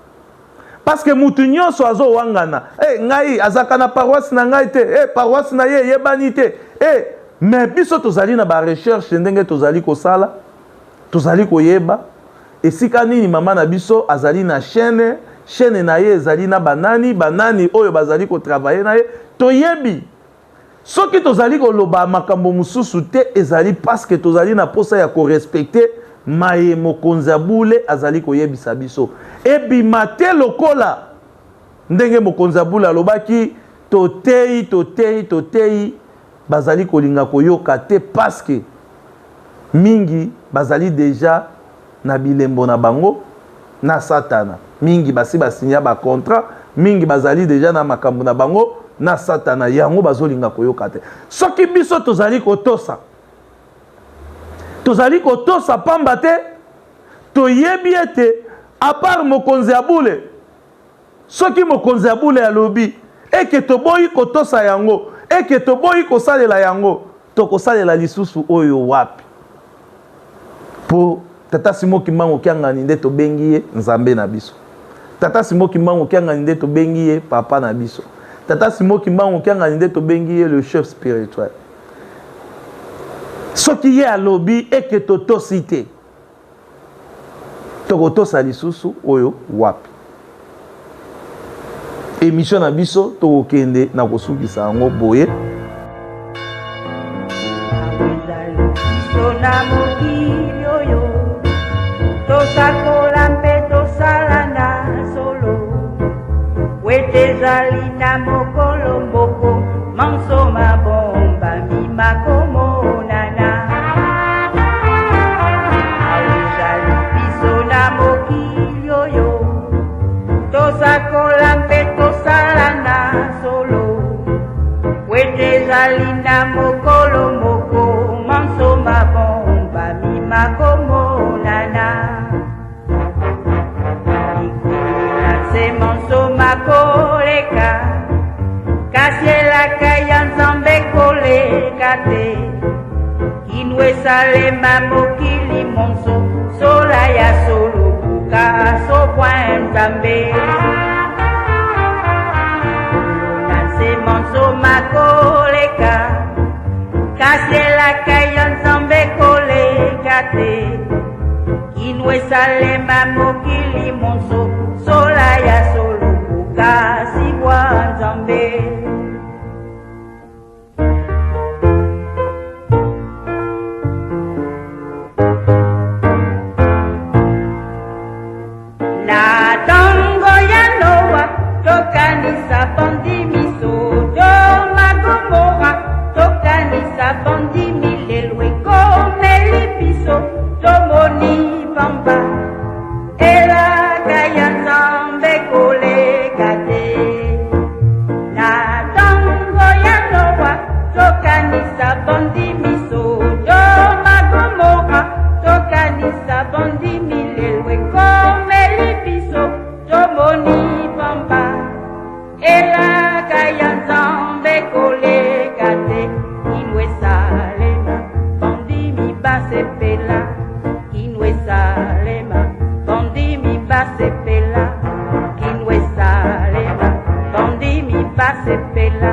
Parce que mutu nyonso azowangana, hey, ngai azalaka na paroisse na ngai te, hey, paroisse na ye eyebani te, hey. Mais biso tozali na ba recherche ndenge tozali kosala, tozali koyeba esika nini mama na biso azali na chaîne, chaîne na ye ezali na banani, banani oyo bazali kotravaille na ye. Toyebi soki tozali koloba makambo mosusu te ezali parce que tozali na posa ya korespecte maye mokonzi ya bule azali koyebisa biso. Ebima te lokola ndenge mokonzi ya bule alobaki, toteyi, toteyi, toteyi, bazali kolinga koyoka te parce que mingi bazali deja na bilembo na bango na Satana. Mingi basi basinya ba contrat, mingi bazali deja na makambo na bango na Satana, yango bazolinga koyoka te. Soki biso tozali kotosa, tozali kotosa pamba te toyebi ete à part mokonzi ya bule, soki mokonzi ya bule alobi eke toboyi kotosa yango, eke toboyi kosalela yango, tokosalela lisusu oyo wapi? Po tata Simon Kimbangu Kiangani nde tobengi ye Nzambe na biso. Tata Simon Kimbangu Kiangani nde tobengi ye papa na biso. Tata Simon Kimbangu Kiangani nde tobengi ye le chef spirituel. Soki ye alobi eke totosi te, tokotosa lisusu oyo wapi? Emission na biso tokokende na kosukisa yango boye. Biso na mokili oyo tosakola mpe tosala na solo, po ete ezali na mokolo moko manso mabombami makomonana. Awa ezali biso na mokili oyo tosakola mpe tosala na solo, po ete ezali na mokolo moko manso mabombami makomonana. Likolo na nse manso makoleka, kasi elaka ya Nzambe koleka te. Kino esalema mokili monso, sola ya solo buka sokwa Nzambe. Likolo na nse manso makoleka, kasi elaka ya Nzambe koleka te. Kino esalema mokili monso, sola ya solo buka sibwa Nzambe. Na tango ya Noa tokanisa bandimi Sodoma Gomora, tokanisa bandimi lelo ekomeli biso tomoni pamba elaka ya Nzambe koleka te. Na tango ya Noa tokanisa bandimi Sodoma Gomora, tokanisa bandimi lelo ekomeli biso tomoni pamba elaka ya Nzambe koleka te. Kino esalema bandimi basepela, kino esalema bandimi basepela, kino esalema bandimi basepela.